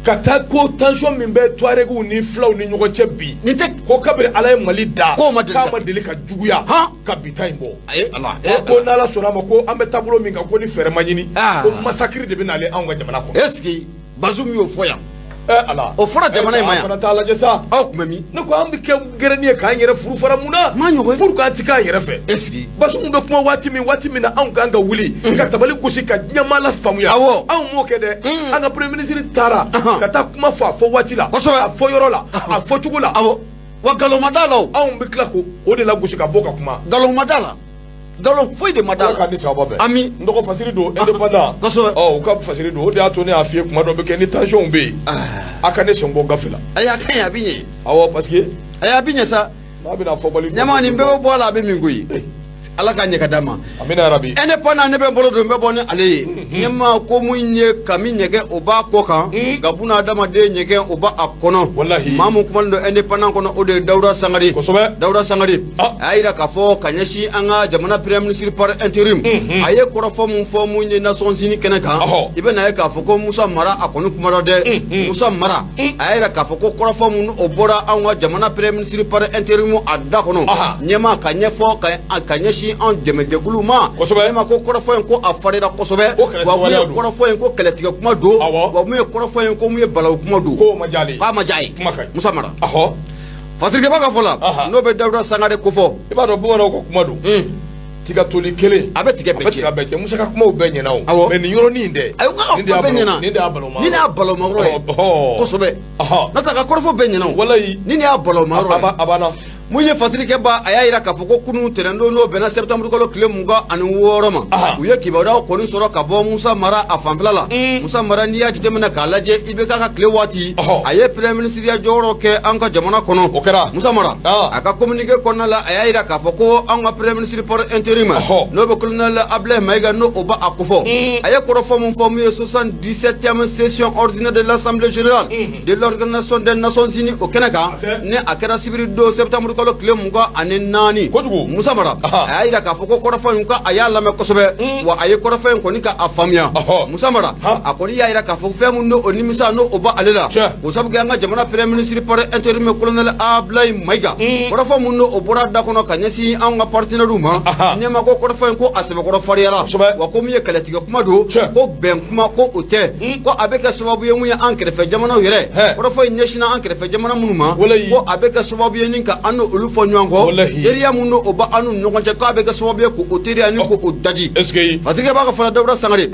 Ka taa ko tension min bɛ Touaregiw ni filaw ni ɲɔgɔn cɛ bi. Nin tɛ. Ko kabini Ala ye Mali da. K'o ma deli k'a ma deli ka juguya. Ka bi ta in bɔ. Ayi, Ala. Ko n'Ala sɔnna a ma, ko an bɛ taabolo min kan, ko ni fɛɛrɛ ma ɲini. Ko massacre de bɛ nalen anw ka jamana kɔnɔ. Est ce que Bazoum y'o fɔ yan? Ɛ Ala. O fɔra jamana in ma An yan. fana t'a lajɛ sa. Aw tun bɛ min? Ne ko an bɛ kɛ gɛrɛni ye k'an yɛrɛ furu fara mun na? Ma ɲɔgɔn ye. Pour que an ti k'an yɛrɛ fɛ. Est ce que. Bazoum bɛ kuma waati min na, anw kan ka wuli ka tabali gosi ka diɲɛmaa la faamuya. Awɔ. Anw m'o kɛ dɛ. An ka premier ministre taara ka taa kuma fɔ a fɔ waati la. Kosɛbɛ. A fɔ yɔrɔ la, a fɔ cogo la. Awɔ, wa nkalon ma da la o. Anw bɛ tila k'o o de la gosi ka bɔ ka kuma. Nkalon ma da la, nkalon foyi de ma da Ala la. k'an ni sababa bɛn. Ami. N dɔgɔ, fasiri don indépendant. Kosɛbɛ. Ɔ, u ka fasiri don, o de y'a to ne y'a f'i ye, kuma dɔ bɛ kɛ ni tension bɛ yen. A ka ne sen bɔ gafe la. Ayi, a ka ɲi, a bɛ ɲɛ. Awɔ, parce que. Ayi, a bɛ ɲɛ sa. N'a bɛna fɔbali. Ɲama, nin bɛɛ bɛ bɔ a la, a bɛ min koyi, Ala ka ɲɛ ka d'a ma. Amina yarabi. Indépendant, ne bɛ n bolo don, n bɛ bɔ ni ale ye. Ɲɛma, ko mun ye kami ɲɛgɛn, o b'a kɔ kan, nka buna adamaden ɲɛgɛn, o b'a a kɔnɔ. Walahi. Maa mun kumalen don indépendant kɔnɔ, o de ye Dawuda Sangare. Kosɛbɛ. Dawuda Sangare a y'a yira k'a fɔ ka ɲɛsin an ka jamana premier ministre par intérim, a ye kɔrɔfɔ mun fɔ mun ye Nations Unies kɛnɛ kan, i bɛ na ye k'a fɔ ko Musa Mara, a kɔni kumara dɛ. Musa Mara a y'a yira k'a fɔ ko kɔrɔfɔ mun o bɔra anw ka jamana premier ministre par intérim a da kɔnɔ, ɲɛma, ka ɲɛfɔ ka ɲɛsin anw dɛmɛjɛkulu ma. Ɲɛma, ko kɔrɔfɔ in, ko a farira kosɛbɛ. Ko kɛlɛtigɛ Wa mun ye waleya don. kɔrɔfɔ in, ko kɛlɛtigɛ kuma don. Wa mun ye kɔrɔfɔ in, ko mun ye balawu kuma don. K'o ma diya ale ye. K'a ma diya ye. Kuma ka ɲi. Musa Mara. Fatirikɛba ka fɔ la, n'o bɛ Dawuda Sangare kofɔ. I b'a dɔn, bamananw ka kuma don. Tiga toli kelen. A bɛ tigɛ A bɛɛ bɛ tiga tiɲɛ. bɛɛ cɛ. Musa ka kumaw bɛɛ ɲɛna o. Mais nin yɔrɔnin in dɛ. Ayi, u ka Nin de y'a kuma bɛɛ balo- ɲɛna. Nin de y'a baloma. Nin de y'a baloma yɔrɔ ye. Kosɛbɛ. N'o tɛ, a ka kɔrɔfɔ bɛɛ ɲɛna o. Walayi. Nin de y'a baloma yɔrɔ A ye. a banna. Mun ye fatirikɛba, a y'a yira k'a fɔ ko kunun tɛnɛndon, n'o bɛnna septembre kalo tile 26 ma, u ye kibaruyaw kɔni sɔrɔ ka bɔ Musa Mara a fanfɛla la. Musa Mara, n'i y'a jateminɛ k'a lajɛ, i bɛ k'a ka tile waati, a ye premier ministre ya jɔyɔrɔ kɛ an ka jamana kɔnɔ. O kɛra. Musa Mara, a ka communiqué kɔnɔna la, a y'a yira k'a fɔ ko an ka premier ministre par intérim, n'o bɛ colonel Ablaye Mayiga, n'o o b'a a kofɔ, a ye kɔrɔfɔ mun fɔ mun ye 77e session ordinaire de l'Assemblée générale de l'Organisation des Nations Unies, o kɛnɛ kan, ni a kɛra sibiri don septembre kalo tile 24. Kojugu. Musa Mara a y'a yira k'a fɔ ko kɔrɔfɔ in, ko a y'a lamɛn kosɛbɛ, wa a ye kɔrɔfɔ in kɔni ka a faamuya. Musa Mara a kɔni y'a yira k'a fɔ fɛn mun don, o nimisa n'o o b'ale la, o sabu kɛ an ka jamana premier ministre par intérim colonel Ablaye Mayiga, kɔrɔfɔ mun don o bɔra da kɔnɔ ka ɲɛsin anw ka partenaires ma, ɲɛma, ko kɔrɔfɔ in, ko a sɛbɛkɔrɔ fariyara, wa ko min ye kɛlɛtigɛ kuma don, ko bɛn kuma ko o tɛ, ko a bɛ kɛ sababu ye mun ye an kɛrɛfɛ jamanaw yɛrɛ, kɔrɔfɔ in ɲɛsinna an kɛrɛfɛ jamana minnu ma, ko a bɛ kɛ sababu ye ni ka an n'olu n'olu fɔ ɲɔgɔn kɔ, teriya mun n'o b'an n'u ɲɔgɔn cɛ, k'a bɛ kɛ sababu ye k'o teriya ni k'o daji. Fatigi b'a ka fana Dawuda Sangare,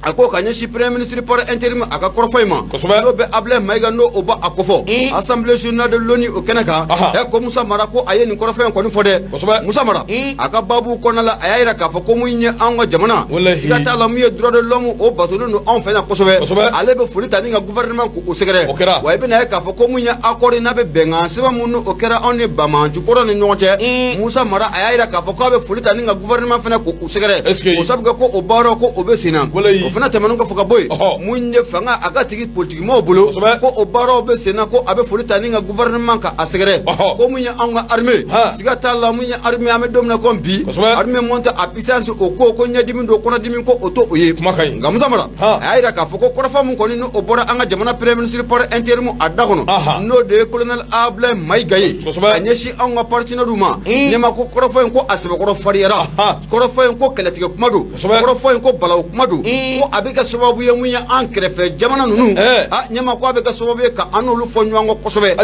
a ko ka ɲɛsin premier ministre par intérim a ka kɔrɔfɔ in ma, n'o bɛ Ablaye Mayiga, n'o o b'a kofɔ assemblée générale de l'ONU o kɛnɛ kan. Ɛ, ko Musa Mara ko a ye nin kɔrɔfɔ in kɔni fɔ dɛ. Musa Mara a ka baabu kɔnɔna la, a y'a jira k'a fɔ ko mun ye anw ka jamana, siga t'a la, mun ye droit de l'homme, o batolen don anw fɛ yan kosɛbɛ. Ale bɛ foli ta ni ka gouvernement k'o sɛgɛrɛ. Wa i bɛna ye k'a fɔ ko mun ye accord n'a bɛ bɛnkan sɛbɛn mun o kɛra anw ni banbaancikɔrɔ ni ɲɔgɔn cɛ, Musa Mara a y'a jira k'a fɔ k'a bɛ foli ta ni ka gouvernement fana k'o sɛgɛrɛ, o sabu kɛ ko o baara ko o bɛ sen na. O fana tɛmɛnen kɔfɛ ka bɔ yen, mun ye fanga a ka tigi politikimɔgɔw bolo, ko o baaraw bɛ sen na, ko a bɛ foli ta ni ka gouvernement ka a sɛgɛrɛ. Ko mun ye anw ka armée, siga t'a la, mun ye armée, an bɛ don min na komi bi, armée montée en puissance, o ko ɲɛdimi don, kɔnɔdimi ko o to o ye. Nka Musa Mara a y'a jira k'a fɔ ko kɔrɔfɔ mun kɔni n'o bɔra an ka jamana premier ministre par intérim a da kɔnɔ, n'o de ye colonel Ablaye Mayiga ye, ka ɲɛsin anw ka partenaires ma, ɲɛma ko kɔrɔfɔ in ko a sɛbɛkɔrɔ fariyara, kɔrɔfɔ in ko kɛlɛtigɛ kuma don, kɔrɔfɔ in ko balawu kuma don, ko a bɛ kɛ sababu ye mun ye an kɛrɛfɛ jamana ninnu, a ɲɛma ko a bɛ kɛ sababu ye ka an n'olu fɔ ɲɔgɔn kɔ kosɛbɛ.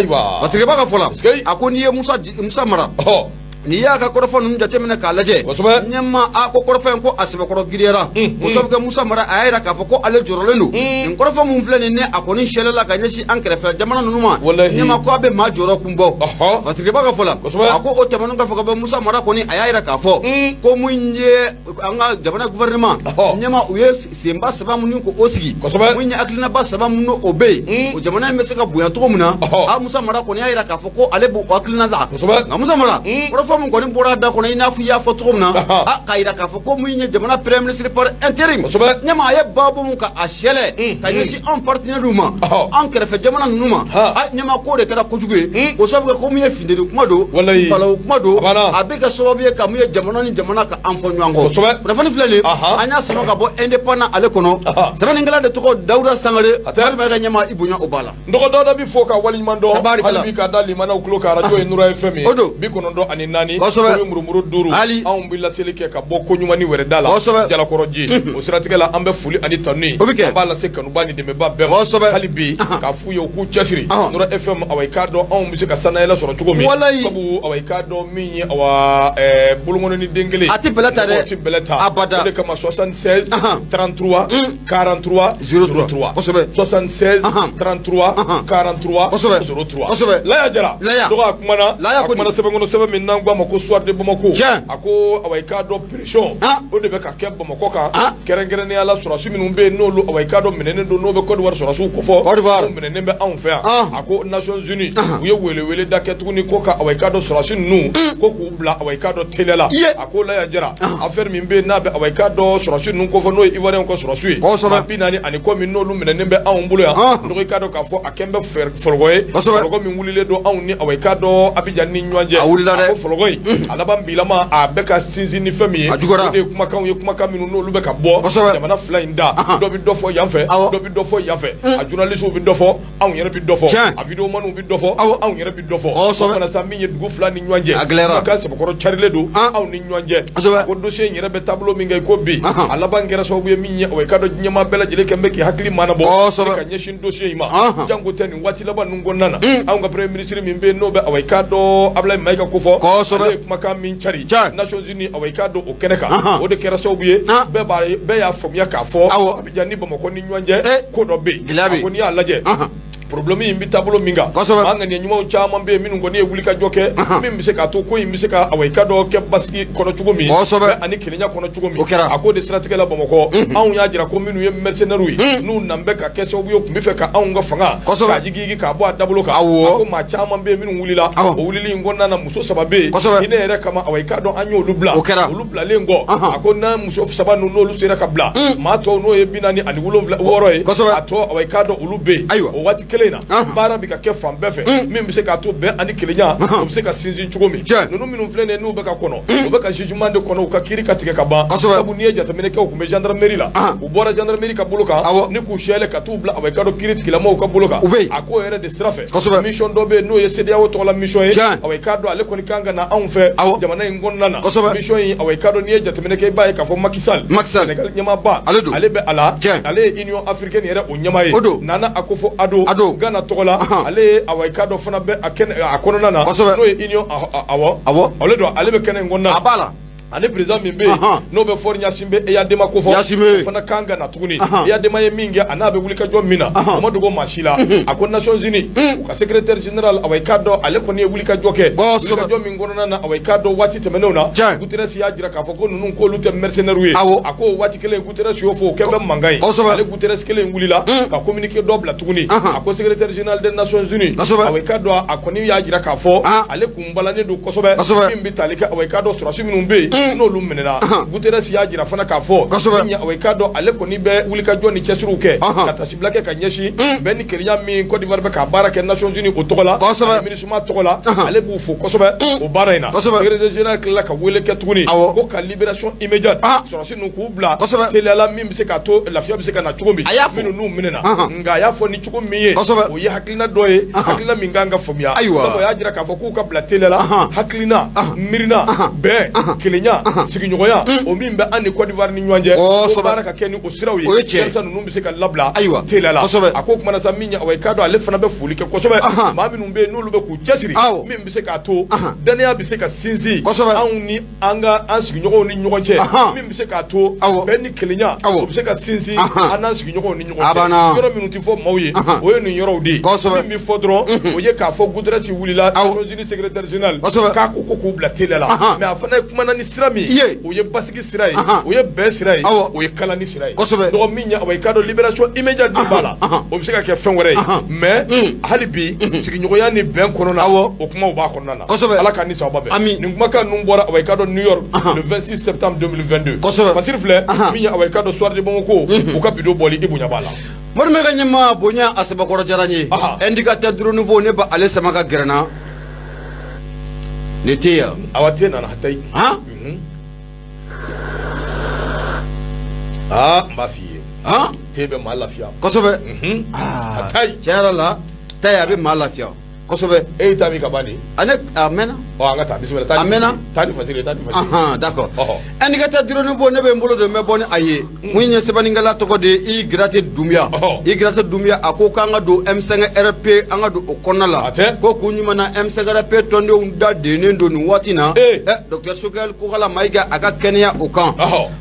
Fatigiba ka fɔ la, a ko n'i ye Musa Mara, n'i y'a ka kɔrɔfɔ ninnu jateminɛ k'a lajɛ, ɲɛma a ko kɔrɔfɔ in ko a sɛbɛkɔrɔ giriyara, o sabu kɛ Musa Mara a y'a jira k'a fɔ ko ale jɔrɔlen don nin kɔrɔfɔ mun filɛ nin, ni a kɔni sɛlɛla ka ɲɛsin an kɛrɛfɛ jamana ninnu ma, ɲɛma ko a bɛ maa jɔrɔ kun bɔ. Fatigiba ka fɔ la, a ko o tɛmɛnen kɔfɛ ka bɔ, Musa Mara kɔni a y'a jira k'a fɔ ko mun ye an ka jamana gouvernement, ɲɛma u ye senba saba minnu ko o sigi, mun ye hakilinaba saba minnu o bɛ yen, o jamana in bɛ se ka bonya cogo min na. A Musa Mara kɔni y'a jira k'a fɔ ko ale b'o hakilina ta. Nka Musa Mara, kɔrɔfɔ min kɔni bɔra a da kɔnɔ, i n'a fɔ i y'a fɔ cogo min na, a k'a jira k'a fɔ ko mun ye jamana premier ministre par intérim, ɲɛma a ye baabu mun ka a sɛlɛ ka ɲɛsin anw partenaires ma, an kɛrɛfɛ jamana ninnu ma, a ɲɛma k'o de kɛra kojugu ye, o sabu kɛ ko mun ye funteni kuma don, balawu kuma don, a bɛ kɛ sababu ye ka mun ye jamana ni jamana ka an fɔ ɲɔgɔn kɔ. Kunnafoni filɛ nin, an y'a sama ka bɔ Indépendant ale kɔnɔ, sɛbɛnnikɛla de tɔgɔ Dawuda Sangare. Walima ka ɲɛma i bonya o b'a la. N dɔgɔ Dawuda bi fo ka waleɲuman dɔn hali bi ka da limanaw tulo kan. Arajo ye Nura FM ye, o don, 94, kosɛbɛ, murumuru duuru. Anw bɛ laseli kɛ ka bɔ ko ɲuman ni wɛrɛ da la, Jalakɔrɔji. O siratigɛ la, an bɛ foli ani tanu o bɛ kɛ an b'a lase kanuba ni dɛmɛba bɛɛ ma hali bi, k'a f'u ye u k'u cɛsiri. Nura FM, awa i k'a dɔn anw bɛ se ka sannayɛlɛ sɔrɔ cogo min, sabu awa i k'a dɔn min ye awa bolonkɔni ni den kelen a tɛ bɛlɛ ta dɛ, a tɛ bɛlɛ ta abada. O de kama 76 33 43 03, 76 33 43 03. Laya Jara dɔgɔ a kumana, a kumana sɛbɛn kɔnɔ, sɛbɛn min n'an ko a ma ko Soir de Bamako. A ko awa i k'a dɔn pression o de bɛ ka kɛ Bamakɔ kan, kɛrɛnkɛrɛnnenya la sɔrɔdasi minnu bɛ yen n'olu awa i k'a dɔn minɛnen don, n'o bɛ Côte d'Ivoire sɔrɔdasiw kofɔ, o minɛnen bɛ anw fɛ yan. A ko Nations Unies u ye welewele da kɛ tuguni ko ka awa i k'a dɔn sɔrɔdasi ninnu ko k'u bila awa i k'a dɔn teliya la. A ko Laya Jara, affaire min bɛ yen n'a bɛ awa i k'a dɔn sɔrɔdasi ninnu kofɔ, n'o ye Ivoirien ka sɔrɔdasiw ye, maa 40 ni kɔ min n'olu minɛnen bɛ anw bolo yan, dɔgɔ i k'a dɔn k'a fɔ a kɛn bɛ fɔlɔkɔ ye, fɔlɔkɔ min wulilen don anw ni awa i k'a dɔn Abidjan ni ɲɔgɔn cɛ. A wulila dɛ. A ko fɔlɔkɔ in a laban bilama a bɛ ka sinsin ni fɛn min ye, a juguyara, o de ye kumakanw ye, kumakan minnu n'olu bɛ ka bɔ jamana fila in da. Dɔ bɛ dɔ fɔ yan fɛ, dɔ bɛ dɔ fɔ yan fɛ, a journalistes bɛ dɔ fɔ, anw yɛrɛ bɛ dɔ fɔ, a videomaniw bɛ dɔ fɔ, anw yɛrɛ bɛ dɔ fɔ. O kana sa min ye dugu fila ni ɲɔgɔn cɛ, a gɛlɛyara, kumakan sɛbɛkɔrɔ carilen don anw ni ɲɔgɔn cɛ. Ko dossier in yɛrɛ bɛ taabolo min kɛ ko bi, a laban kɛra sababu ye min ye o i k'a dɔn ɲɛmaa bɛɛ lajɛlen kɛn bɛ k'i hakili maanabɔ ka ɲɛsin dossier in ma. Janko tɛ nin waati laban ninnu kɔnɔna na, anw ka premier ministre min bɛ yen n'o bɛ awa i k'a dɔn Ablaye Mayiga kofɔ, ale ye kumakan min cari Nations Unies awa i k'a dɔn o kɛnɛ kan, o de kɛra sababu ye bɛɛ y'a faamuya k'a fɔ Abidjan ni Bamakɔ ni ɲɔgɔn cɛ ko dɔ bɛ yen. A ko n'i y'a lajɛ, problème in bɛ taabolo min kan, maa ŋaniya ɲumanw caman bɛ yen minnu kɔni ye wulikajɔ kɛ min bɛ se k'a to ko in bɛ se ka awa i k'a dɔn kɛ basigi kɔnɔ cogo min ani kelenya kɔnɔ cogo min. A k'o de siratigɛ la, Bamakɔ anw y'a jira ko minnu ye mercenaires ye, n'u nan bɛ ka kɛ sababu ye tun bɛ fɛ ka anw ka fanga k'a jigiji k'a bɔ a dabolo kan. A ko maa caman bɛ yen minnu wulila, o wulili in kɔnɔna na muso saba bɛ yen, hinɛ yɛrɛ kama awa i k'a dɔn an y'olu bila. Olu bilalen kɔ, a ko n'a muso saba ninnu n'olu sera ka bila, maa tɔw n'o ye 46 ye, a tɔ awa i k'a dɔn olu bɛ yen. O waati kelen in na, baara bɛ ka kɛ fan bɛɛ fɛ min bɛ se k'a to bɛn ani kelenya o bɛ se ka sinsin cogo min. Ninnu minnu filɛ nin ye n'u bɛ ka kɔnɔ, u bɛ ka jugement de kɔnɔ, u ka kiiri ka tigɛ ka ban. Sabu n'i ye jateminɛ kɛ, u tun bɛ gendarmerie la, u bɔra gendarmerie ka bolo kan ni k'u sɛlɛ ka t'u bila awa i k'a dɔn kiiri tigilamɔgɔw ka bolo kan. A k'o yɛrɛ de sira fɛ, mission dɔ bɛ yen n'o ye CEDEAO tɔgɔla mission ye, awa i k'a dɔn ale kɔni kan ka na anw fɛ jamana in kɔnɔna na. Mission in, awa i k'a dɔn n'i ye jateminɛ kɛ, i b'a ye k'a fɔ Macky Sall, Sénégal ɲɛmaaba, ale bɛ a la, ale ye Union africaine yɛrɛ o ɲɛmaa ye, Nana Akufo Addo. don. Ghana tɔgɔ la, ale ye, awa, i k'a dɔn fana bɛ a kɛnɛ a kɔnɔna na, n'o ye union, awɔ, ale don, ale bɛ kɛnɛ in kɔnɔna na. A b'a la. Ani président min bɛ yen, n'o bɛ Faure Gnassingbé Eyadema ko fɔ, o fana kan ka na tuguni. Eyadema ye min kɛ, a n'a bɛ wulikajɔ min na, o ma dogo maa si la. A ko Nations Unies, u ka secrétaire général, awa, i k'a dɔn, ale kɔni ye wulikajɔ kɛ, wulikajɔ min kɔnɔna na, awa, i k'a dɔn, waati tɛmɛnenw na, Guterres y'a jira k'a fɔ ko ninnu k'olu tɛ mercenaires ye. A ko o waati kelen, Guterres y'o fɔ, o kɛ bɛ mankan ye. Ale Guterres kelen wulila ka communiqué dɔ bila tuguni. A ko secrétaire général des Nations Unies, awa, i k'a dɔn, a kɔni y'a jira k'a fɔ ale kun balannen don kosɛbɛ min bɛ tali kɛ, awa, i k'a dɔn, sɔrɔdasi minnu bɛ yen, n'olu minɛna. Guterres y'a jira fana k'a fɔ, awa, i k'a dɔn, ale kɔni bɛ wulikajɔ ni cɛsiriw kɛ ka tasibila kɛ ka ɲɛsin bɛn ni kelenya min Côte d'Ivoire bɛ ka baara kɛ Nations Unies o tɔgɔ la, MINUSMA tɔgɔ la, ale b'u fo kosɛbɛ o baara in na. Secrétaire général tilala ka wele kɛ tuguni ko ka libération immédiate, sɔrɔdasi ninnu k'u bila teliyala, min bɛ se k'a to lafiya bɛ se ka na cogo min, minnu n'u minɛna. Nka a y'a fɔ ni cogo min ye, o ye hakilina dɔ ye, hakilina min kan ka faamuya. Sabu a y'a jira k'a fɔ k'u ka bila teliya la, hakilina, miirina, bɛn, kelenya, sigiɲɔgɔnya, o min bɛ an ni Côte d'Ivoire ni ɲɔgɔn cɛ, ko baara ka kɛ ni o siraw ye, walasa ninnu bɛ se ka labila teliya la. A ko kumana sa min ye, awa, i k'a dɔn, ale fana bɛ foli kɛ kosɛbɛ maa minnu bɛ yen, n'olu bɛ k'u cɛsiri, min bɛ se k'a to dannaya bɛ se ka sinsin anw ni an ka an sigiɲɔgɔnw ni ɲɔgɔn cɛ, min bɛ se k'a to bɛn ni kelenya o bɛ se ka sinsin an n'an sigiɲɔgɔnw ni ɲɔgɔn cɛ. Yɔrɔ minnu tɛ fɔ maaw ye, o ye nin yɔrɔw de ye. Min bɛ fɔ dɔrɔn, o ye k'a fɔ Guterres wulila, Nations Unies secrétaire général, k'a ko k'u bila teliya la. Mais a fana ye kumana ni sira min ye, o ye basigi sira ye, o ye bɛn sira ye, o ye kalani sira ye. Dɔgɔ min ye, awa, i k'a dɔn, libération immédiate min b'a la, o bɛ se ka kɛ fɛn wɛrɛ ye. Mais hali bi, sigiɲɔgɔnya ni bɛn kɔnɔna, o kumaw b'a kɔnɔna na. Ala ka ni sababa bɛn. Nin kumakan ninnu bɔra, awa, i k'a dɔn, New York, le 26 septembre 2022. Fasiri filɛ min ye, awa, i k'a dɔn, Soir de Bamako, u ka bidon bɔli, i bonya b'a la. Mori ka ɲɛmaa bonya a sɛbɛkɔrɔ diyara n ye. Indicateur du renouveau, ne bɛ ale sama ka gɛrɛ n na. Ne tɛ yan. Awa, te nana hatayi. Aa, n b'a f'i ye, te bɛ maa lafiya. Kosɛbɛ. Aa, tiɲɛ yɛrɛ la, ta a bɛ maa lafiya kosɛbɛ. E y'i ta min ka ban de. A ne a mɛnna. Ɔ, an ka taa, bisimila. A mɛnna. Taa ni Fasiri ye, taa ni Fasiri ye. D'accord. Indicateur du renouveau, ne bɛ n bolo don, n bɛ bɔ ni a ye. Mun ye sɛbɛnnikɛla tɔgɔ de ye, i Girate Dunbiya. I Girate Dunbiya, a ko k'an ka don M5 RP, an ka don o kɔnɔna la. Ko kun jumɛn na M5 RP tɔndenw da dennen don nin waati in na? Docteur Choguel Kokalla Maïga, a ka kɛnɛya o kan.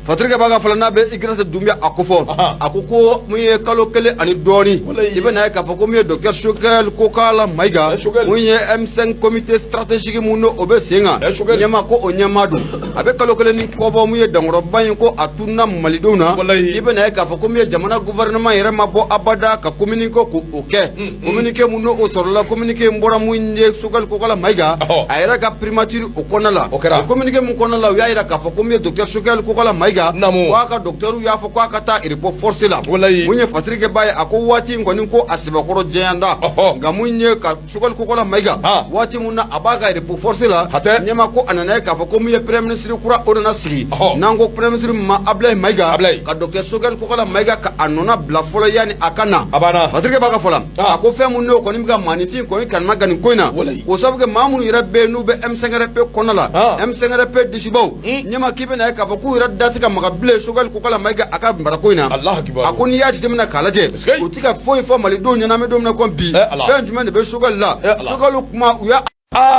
Fatirikɛ b'a ka fɔlɔ n'a bɛ i Girate Dunbiya a ko fɔ. A ko ko mun ye kalo kelen ani dɔɔnin, i bɛna ye k'a fɔ ko mun ye docteur Choguel Kokalla Maïga, mun ye M5 comité stratégique mun n'o bɛ sen kan ɲɛmaa, ko o ɲɛmaa don, a bɛ kalo kelen ni kɔ bɔ. Mun ye dankɔrɔba in ko a tununa malidenw na, i bɛna ye k'a fɔ ko mun ye jamana gouvernement yɛrɛ ma bɔ abada ka communiqué k'o kɛ. Communiqué mun n'o sɔrɔla, communiqué in bɔra mun ye Choguel Kokalla Maïga a yɛrɛ ka primature o kɔnɔna la. O communiqué mun kɔnɔna la, u y'a jira k'a fɔ ko mun ye docteur Choguel Kokalla Maïga, k'a ka docteur y'a fɔ k'a ka taa repos forcé la. Mun ye Fatirikɛba ye, a ko waati in kɔni ko a sɛbɛkɔrɔ jɛyanda. Nka mun ye ka Choguel Kokalla Maïga, waati mun na a b'a ka repos forcé la, ɲɛma ko a nana ye k'a fɔ ko mun ye premier ministre kura o nana sigi, n'an ko premier ministre ma Ablaye Maïga, ka docteur Choguel Kokalla Maïga ka a nɔna bila fɔlɔ yanni a ka na. Fatirikɛ b'a ka fɔ la, a ko fɛn mun n'o kɔni bɛ ka maaninfin kɔni kanana gan nin ko in na, o sababu kɛ maa minnu yɛrɛ bɛ yen n'u bɛ M5RP kɔnɔna la, M5RP disibaw, ɲɛma k'i bɛna ye k'a fɔ k'u yɛrɛ da tɛ ka maga bilen Choguel Kokalla Maïga a ka marako in na. A ko n'i y'a jateminɛ k'a lajɛ, u tɛ ka foyi fɔ malidenw ɲɛna. An bɛ don min na komi bi, fɛn jumɛn de bɛ Choguel la? Choguel kuma u y'a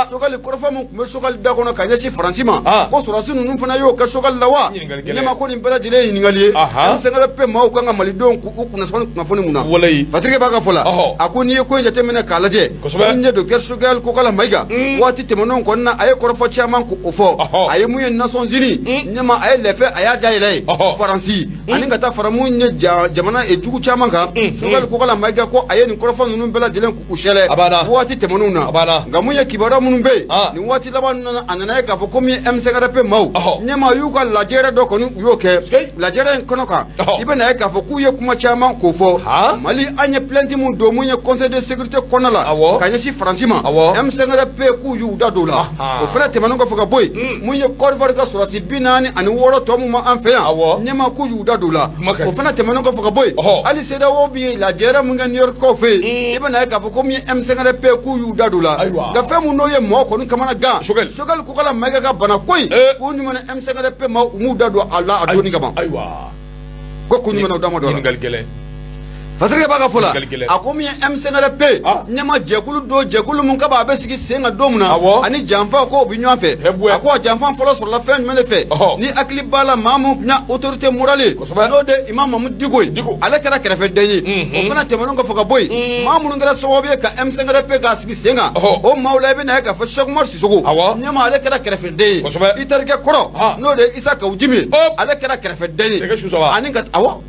Choguel kɔrɔfɔ min tun bɛ Choguel da kɔnɔ ka ɲɛsin Faransi ma, ko sɔrɔdasi ninnu fana y'o kɛ Choguel la wa? Ɲɛma ko nin bɛɛ lajɛlen ye ɲininkali ye. M5RP maaw kan ka malidenw k'u kunnafoni kunnafoni mun na? Fatirikɛ b'a ka fɔ la, a ko n'i ye ko in jateminɛ k'a lajɛ, mun ye docteur Choguel Kokalla Maïga, waati tɛmɛnenw kɔni na, a ye kɔrɔfɔ caman k'o fɔ. A ye mun ye Nations Unies ɲɛma, a ye lɛfɛ, a y'a dayɛlɛ ye Faransi ani ka taa fara mun ye jamana jugu caman kan. Choguel Kokalla Maïga ko a ye nin kɔrɔfɔ ninnu bɛɛ lajɛlen k'u sɛlɛ waati tɛmɛnenw na. Nka mun ye kibaruya minnu bɛ yen nin waati laban ninnu na, a nana ye k'a fɔ ko min ye M5RP maaw ɲɛma y'u ka lajɛrɛ dɔ kɔni u y'o kɛ. Lajɛrɛ in kɔnɔ kan, i bɛna ye k'a fɔ k'u ye kuma caman k'o fɔ. Mali, an ye plainte mun don mun ye Conseil de sécurité kɔnɔna la ka ɲɛsin Faransi ma, M5RP k'u y'u da don o la. O fana tɛmɛnen kɔfɛ ka bɔ yen, mun ye Côte d'Ivoire ka sɔrɔdasi 46 tɔ mun ma an fɛ yan, ɲɛma k'u y'u da don o la. O fana tɛmɛnen kɔfɛ ka bɔ yen, hali CEDEAO bi lajɛrɛ mun kɛ New York kaw fɛ yen, i bɛna ye k'a fɔ ko min ye M5RP k'u y'u da don o la. Nka fɛn mun n'o ye mɔgɔ kɔni kamana gan, Choguel Kokalla Maïga ka bana ko in, k'u ɲuman M5RP maaw u m'u da don a la a donni kama. Ko kun jumɛn na u da ma don a la? Fasirikɛ b'a ka fɔ la, Ɲininkali gɛlɛn. a ko min ye M5RP ɲɛma jɛkulu don, jɛkulu mun kaba a bɛ sigi sen kan don min na, ani janfa ko bɛ ɲɔgɔn fɛ. Hɛbuwɛ. A ko a janfa fɔlɔ sɔrɔla fɛn jumɛn de fɛ? Ni hakili b'a la, maa mun tun ye autorité morale ye, n'o de Imam Mahmoud Dicko ye, Dicko. ale kɛra kɛrɛfɛden ye. O fana tɛmɛnen kɔfɛ ka bɔ yen, maa minnu kɛra sababu ye ka M5RP k'a sigi sen kan, o maaw la, i bɛna ye k'a fɔ Cheikh Oumar Sissoko, ɲɛma, ale kɛra kɛrɛfɛden ye. I terikɛ kɔrɔ, n'o de ye Issa Kaou Djim ye, ale kɛra kɛrɛfɛden ye. Nɛgɛ su saba. Ani ka, awɔ.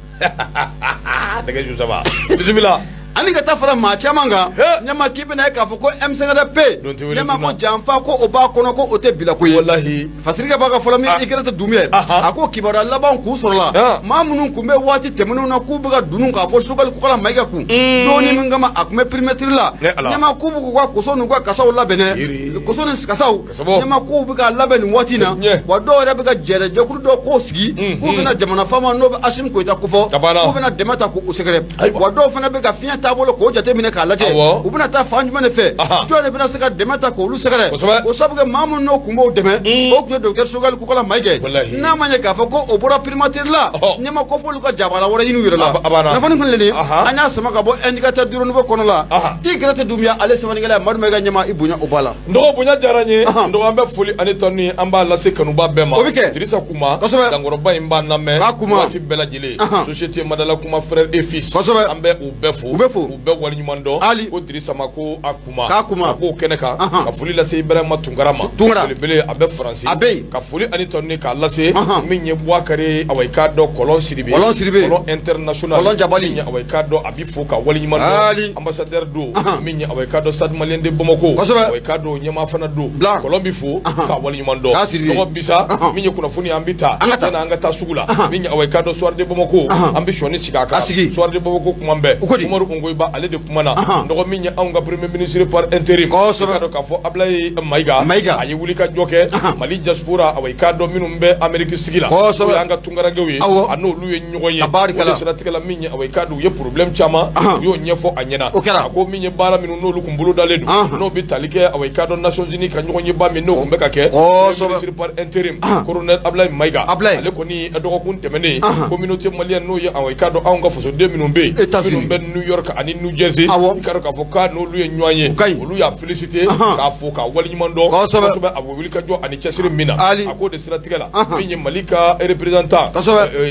Nɛgɛ su saba, bisimila. Ani ka taa fara maa caman kan. He. Ɲɛma, k'i bɛna ye k'a fɔ ko M5RP, Don tɛ wele ɲɛma, ko joona. janfa ko o b'a kɔnɔ, ko o tɛ bila ko ye. Walahi. Fasirikɛ b'a ka fɔlɔ min, i kɛra tɛ Dunbiya ye. A ko kibaruya laban k'u sɔrɔla, maa minnu tun bɛ waati tɛmɛnenw na k'u bɛ ka dunun k'a fɔ Choguel Kokalla Maïga kun donni min kama a tun bɛ primature la, Ne Ala. ɲɛma, k'u bɛ k'u ka koso n'u ka kasaw labɛn dɛ. Yiri. Koso ni kasaw. Kasabɔ. Ɲɛma, k'u bɛ k'a labɛn nin waati in na. Ɲɛ. Wa dɔw yɛrɛ bɛ ka jɛrɛ jɛkulu dɔw k'o sigi k'u bɛna jamana faama n'o bɛ Assimi Goïta kofɔ, A banna. k'u bɛna dɛmɛ ta k'u sɛgɛrɛ. Ayiwa. Wa dɔw fana bɛ ka fiɲɛ taabolo k'o jateminɛ k'a lajɛ, u bɛna taa fan jumɛn de fɛ, jɔn de bɛna se ka dɛmɛ ta k'olu sɛgɛrɛ. O sabu kɛ maa minnu n'o kun b'o dɛmɛ, o tun ye docteur Choguel Kokalla Maïga. Walahi. N'a ma ɲɛ k'a fɔ ko o bɔra primature la, ɲɛma, ko f'olu ka jabala wɛrɛ ɲini u yɛrɛ la. A banna. Kunnafoni kun lelen, an y'a sama ka bɔ Indicateur du Renouveau kɔnɔ la. I gɛrɛ tɛ Dunbiya, ale sɛbɛnnikɛla ye Madu Mayiga. Ɲɛma, i bonya o b'a la. N dɔgɔ, bonya diyara n ye. N dɔgɔ, an bɛ foli ani tanu ye, an b'a lase kanuba bɛɛ ma. O bɛ kɛ. Dirisa Kuma, dankɔrɔba in b'an lamɛn K'a kuma. waati bɛɛ lajɛlen. Société Madala Kuma frère et fils, an bɛ u bɛɛ fo. U bɛ fo. U bɛɛ waleɲuman dɔn. Ali. Ko Dirisa ma ko a kuma. K'a kuma. A k'o kɛnɛ kan, ka foli lase Ibrahima Tunkara ma. Tunkara. Belebele, a bɛ Faransi. A bɛ yen. Ka foli ani tanu k'a lase min ye Buwakari, awa, i k'a dɔn, Kɔlɔn Sidibe. Kɔlɔn Sidibe. Kɔlɔn international. Kɔlɔn Jabali. Min ye, awa, i k'a dɔn, a bɛ fo ka waleɲuman dɔn. Ali. Ambassadeur don. Min ye, awa, i k'a dɔn, Stade Malien de Bamako. Awa, i k'a dɔn, ɲɛmaa fana don. Blanc. Kɔlɔn bɛ fo ka waleɲuman dɔn. K'a Sidibe. Dɔgɔ bisa, min ye kunnafoni, an bɛ taa. An ka taa. Yanni an ka taa sugu la. Min ye, awa, i k'a dɔn, Soir de Bamako. An bɛ sɔnni sigi a kan. A sigi. Soir de Bamako kuma bɛɛ. O ko di? Umaru Ongoyiba, ale de kuma na. Dɔgɔ, min ye anw ka premier ministre par intérim. I k'a dɔn k'a fɔ Ablaye Mayiga. Mayiga. A ye wuli ka jɔ kɛ. Mali diaspora, awa, i k'a dɔn, minnu bɛ Amérique sigi la. N'o y'an ka tunkarankew ye. A n'olu ye ɲɔgɔn ye. Tabarikala. O de siratigɛ la, min ye, awa, i k'a dɔn, u ye problème caman. U y'o ɲɛfɔ a ɲɛna. O kɛra. A ko min ye baara minnu n'olu kun bolo dalen don. N'o bɛ tali kɛ, awa, i k'a dɔn, Nations Unies ka ɲɔgɔn yeba min n'o kun bɛ ka kɛ. Premier ministre par intérim, colonel Ablaye Mayiga. Ablaye. Ale kɔni dɔgɔkun tɛmɛnen, communauté malienne, n'o ye, awa, i k'a dɔn, anw ka fasoden minnu bɛ yen. États-Unis. Minnu bɛ New York ani New Jersey. I k'a dɔn k'a fɔ k'a n'olu ye ɲɔgɔn ye. O ka ɲi. Olu y'a félicité. K'a fo k'a waleɲuman dɔn. Kosɛbɛ, a bɛ wuli ka jɔ ani cɛsiri min na. Ali. A k'o de siratigɛ la. Min ye Mali ka représentant.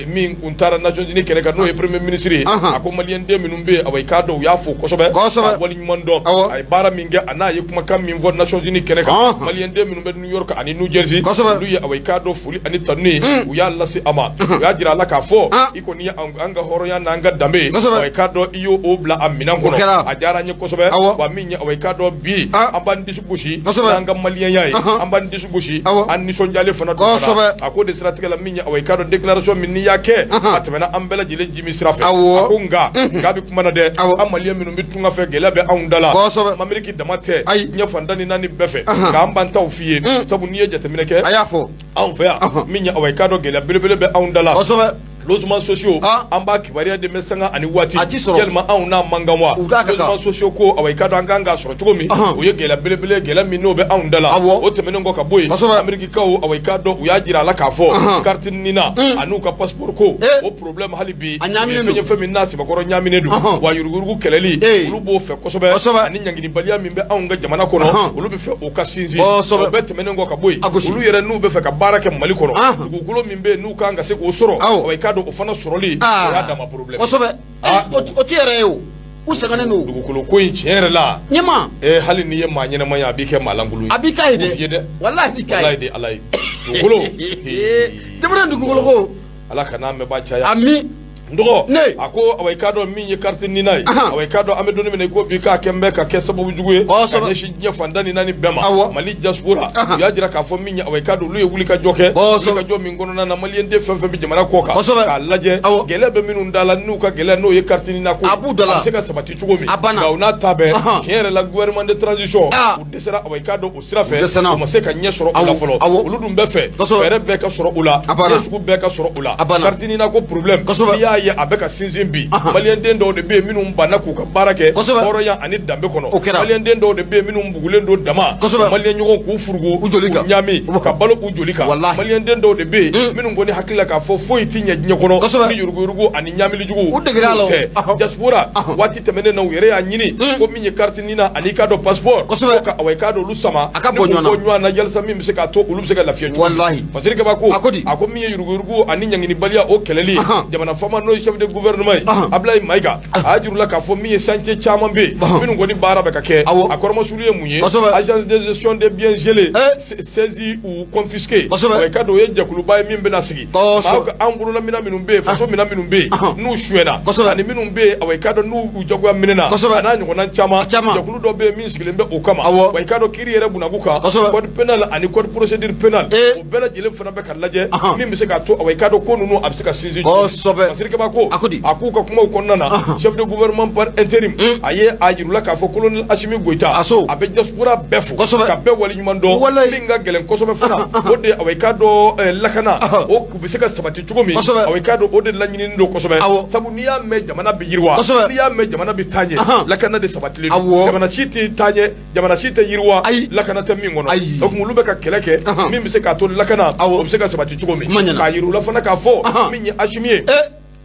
Min kun taara Nations Unies kɛnɛ kan, n'o ye premier ministre ye. A ko malien den minnu bɛ yen, awa, i k'a dɔn, u y'a fo kosɛbɛ. K'a waleɲuman dɔn. A ye baara min kɛ, a n'a ye kumakan min fɔ Nations Unies kɛnɛ kan. Malien den minnu bɛ New York ani New Jersey. Olu ye, awa, i k'a dɔn, foli ani tanu ye, u y'a lase a ma. U y'a jira a la k'a fɔ i kɔni ye an ka hɔrɔnya n'an ka danbe ye. Awa, i k'a dɔn, i y'o o bila a minɛn O kɔnɔ. kɛra. A diyara an ye kosɛbɛ. Wa min ye, awa, i k'a dɔn, bi an b'an disi gosi n'an ka maliyɛnya ye. An b'an disi gosi. An nisɔndiyalen fana don fana. A ko de siratigɛ la, min ye, awa, i k'a dɔn, déclaration min n'i y'a kɛ, a tɛmɛna an bɛɛ lajɛlen jimi sira fɛ. A ko nka bɛ kuma na dɛ. An maliyɛn minnu bɛ tunga fɛ, gɛlɛya bɛ anw da la. Ameriki dama tɛ. Ayi. Diɲɛ fan tan ni naani bɛɛ fɛ. Nka an b'an taw f'i ye. Sabu n'i ye jateminɛ kɛ, A y'a fɔ. anw fɛ yan, min ye, awa, i k'a dɔn, gɛlɛya belebele bɛ anw da la. Logements sociaux, an b'a kibaruya de mɛn sanga ani waati. A ti sɔrɔ. Yalima anw n'a man kan wa? U n'a ka kan. Logements sociaux ko, awa, i k'a dɔn, an kan k'a sɔrɔ cogo min, o ye gɛlɛya belebele, gɛlɛya min n'o bɛ anw da la. O tɛmɛnen kɔ ka bɔ yen, Amerikikaw, awa, i k'a dɔn, u y'a jira a la k'a fɔ carte NINA an'u ka passeport ko, o problème hali bi, A ɲaaminen fɛn ye don. fɛn min n'a sɛbɛkɔrɔ ɲaaminen don. Wa yuruguyurugu kɛlɛli, olu b'o fɛ kosɛbɛ. Ani ɲanginibaliya min bɛ anw ka jamana kɔnɔ, olu bɛ fɛ o ka sinsin. O bɛɛ tɛmɛnen kɔ ka bɔ yen, A gosi. olu yɛrɛ n'u bɛ fɛ ka baara kɛ Mali kɔnɔ, dugukolo min bɛ yen n'u kan ka se k'o sɔrɔ, awa, i k'a dɔn, o fana sɔrɔli, o y'a dama problème. Kosɛbɛ. O ti yɛrɛ ye o. U sɛgɛnnen don. Dugukolo ko in, tiɲɛ yɛrɛ la, Ɲɛma. Hali n'i ye maa ɲɛnama ye, a b'i kɛ maa lankolon ye. A b'i k'a ye O f'i ye dɛ. dɛ. Walahi a b'i k'a Walahi ye. de Ala ye dugukolo. Jamana dugukolo ko. Ala ka n'a mɛnba caya. Ami. N dɔgɔ, Ne. a ko, awa, i k'a dɔn, min ye carte NINA ye, awa, i k'a dɔn, an bɛ don min na i ko bi, k'a kɛ n bɛ ka kɛ sababu jugu ye ka ɲɛsin diɲɛ fan tan ni naani bɛɛ ma. Mali diaspora, u y'a jira k'a fɔ min ye, awa, i k'a dɔn, olu ye wuli ka jɔ kɛ, wuli ka jɔ min kɔnɔna na, maliyɛn den fɛn fɛn bɛ jamana kɔ kan, k'a lajɛ gɛlɛya bɛ minnu da la, n'u ka gɛlɛya n'o ye carte NINA ko ye, A b'u da la. a bɛ se ka sabati cogo min. A banna. Nka o n'a ta bɛɛ, tiɲɛ yɛrɛ la, gouvernement de transition, u dɛsɛra, awa, i k'a dɔn, o sira fɛ, U dɛsɛra. u ma se ka ɲɛ sɔrɔ o la fɔlɔ. Olu dun bɛ fɛ fɛɛrɛ bɛɛ ka sɔrɔ o la, A banna. ɲɛ sugu bɛɛ ka sɔrɔ o la. A banna. Carte NINA ko problème, n'i y'a ye a bɛ ka sinsin bi, maliyɛnden dɔw de bɛ yen minnu banna k'u ka baara kɛ hɔrɔnya ani danbe kɔnɔ. Maliyɛnden dɔw de bɛ yen minnu bugulen don dama maliyɛn ɲɔgɔn k'u furugu, u joli kan, ɲaami ka balo u joli kan. Maliyɛnden dɔw de bɛ yen minnu kɔni hakili la k'a fɔ foyi tɛ ɲɛ diɲɛ kɔnɔ ni yuruguyurugu ani ɲaamilijugu. U degera a la. Tɛ diaspora waati tɛmɛnen na, u yɛrɛ y'a ɲini ko min ye carte NINA ani i k'a dɔn passeport, ko ka awa i k'a dɔn olu sama a ka bɔ ɲɔgɔn na, bɔ ɲɔgɔn na, yalisa min bɛ se k'a to olu bɛ se ka lafiya cogo. Walahi. Fasiri Kabako. A ko di? A ko min ye yuruguyurugu ani ɲanginibaliya o kɛlɛli, jamana faama n'o ye chef de gouvernement ye, Ablaye Mayiga, a y'a jir'u la k'a fɔ min ye chantier caman bɛ yen minnu kɔni baara bɛ ka kɛ. A kɔrɔmasuru ye mun ye? Agence de gestion des biens gelés, saisis ou confisqués, o ka dɔn o ye jɛkuluba ye min bɛna sigi. An bolola minɛn minnu bɛ yen, faso minɛn minnu bɛ yen n'u suyɛna, ani minnu bɛ yen, awa i k'a dɔn n'u jagoya minɛna, a n'a ɲɔgɔnna caman. Jɛkulu dɔ bɛ yen min sigilen bɛ o kama. Wa i k'a dɔn kiiri yɛrɛ bunaku kan, code pénal ani code procédure pénale, o bɛɛ lajɛlen fana bɛ ka lajɛ min bɛ se k'a to, awa i k'a dɔn ko ninnu a bɛ se ka sinsin. Fasiri Kabako a k'u ka kumaw kɔnɔna na, chef de gouvernement par intérim, a ye a yir'u la k'a fɔ colonel Assimi Goïta a bɛ diaspora bɛɛ fo ka bɛɛ waleɲuman dɔn. Min ka gɛlɛn kosɛbɛ fana, o de awa i k'a dɔn lakana o bɛ se ka sabati cogo min, awa i k'a dɔn o de laɲininen don kosɛbɛ. Sabu n'i y'a mɛn jamana bɛ yiriwa, n'i y'a mɛn jamana bɛ taa ɲɛ, lakana de sabatilen don. Jamana si tɛ taa ɲɛ, jamana si tɛ yiriwa lakana tɛ min kɔnɔ. O tuma olu bɛ ka kɛlɛ kɛ min bɛ se k'a to lakana o bɛ se ka sabati cogo min. K'a yir'u la fana k'a fɔ min ye Assimi ye,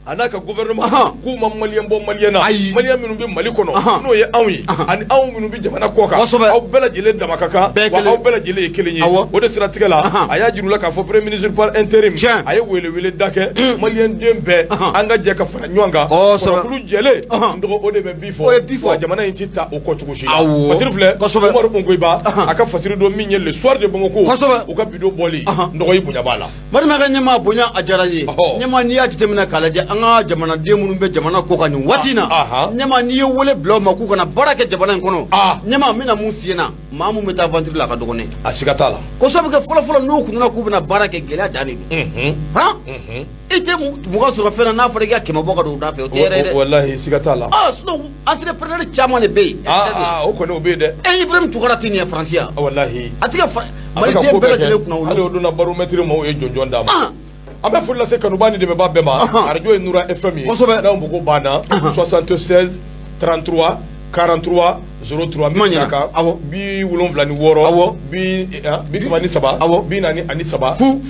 a n'a ka gouvernement, k'u ma maliyɛn bɔ maliyɛn na. Maliyɛn minnu bɛ Mali kɔnɔ, n'o ye anw ye, ani anw minnu bɛ jamana kɔ kan, aw bɛɛ lajɛlen dama ka kan, wa aw bɛɛ lajɛlen ye kelen ye. O de siratigɛ la, a y'a jir'u la k'a fɔ premier ministre par intérim a ye wele da kɛ maliyɛn den bɛɛ, an ka jɛ ka fara ɲɔgɔn kan. Kɔnɔkulu jɛlen, n dɔgɔ, o de bɛ bi fɔ, wa jamana in ti ta o kɔ cogo si la. Fasiri filɛ, Umaru Ongoyiba a ka fasiri don min ye Le Soir de Bamako, u ka vidéo bɔli, n dɔgɔ, i bonya b'a la. Balimakɛ ɲɛmaa, bonya a diyara n ye. Ɲɛmaa, n'i y'a jateminɛ k'a lajɛ, an ka jamanaden minnu bɛ jamana kɔ kan nin waati in na, ɲɛmaa, n'i ye wele bila u ma k'u kana baara kɛ jamana in kɔnɔ, ɲɛmaa, n bɛna mun f'i ɲɛna? Maa mun bɛ taa aventure la, a ka dɔgɔn dɛ. A siga t'a la. Ko sabu kɛ fɔlɔ fɔlɔ, n'u kun nana k'u bɛna baara kɛ, gɛlɛya dan de don. Han, i tɛ mɔgɔ sɔrɔ fɛn na n'a fɔra i ka 100 bɔ ka don o da fɛ, o tɛ yɛrɛ ye dɛ. Walahi, siga t'a la. Ah, sinon entrepreneur caman de bɛ yen. O kɔni o bɛ yen dɛ. E, Ibrahim Tunkara tɛ nin ye Faransi yan. Walahi. A tɛ ka maliden bɛɛ lajɛlen kunna wolo. Hali o donna baromètre maaw ye jɔnjɔn d'a ma. An bɛ foli lase kanuba ni dɛmɛba bɛɛ ma. Arajo ye Nura FM ye. N'anw mago banna, 76 33 43 03 Kuma ɲɛna. Kan 76, 33, 43, 0 0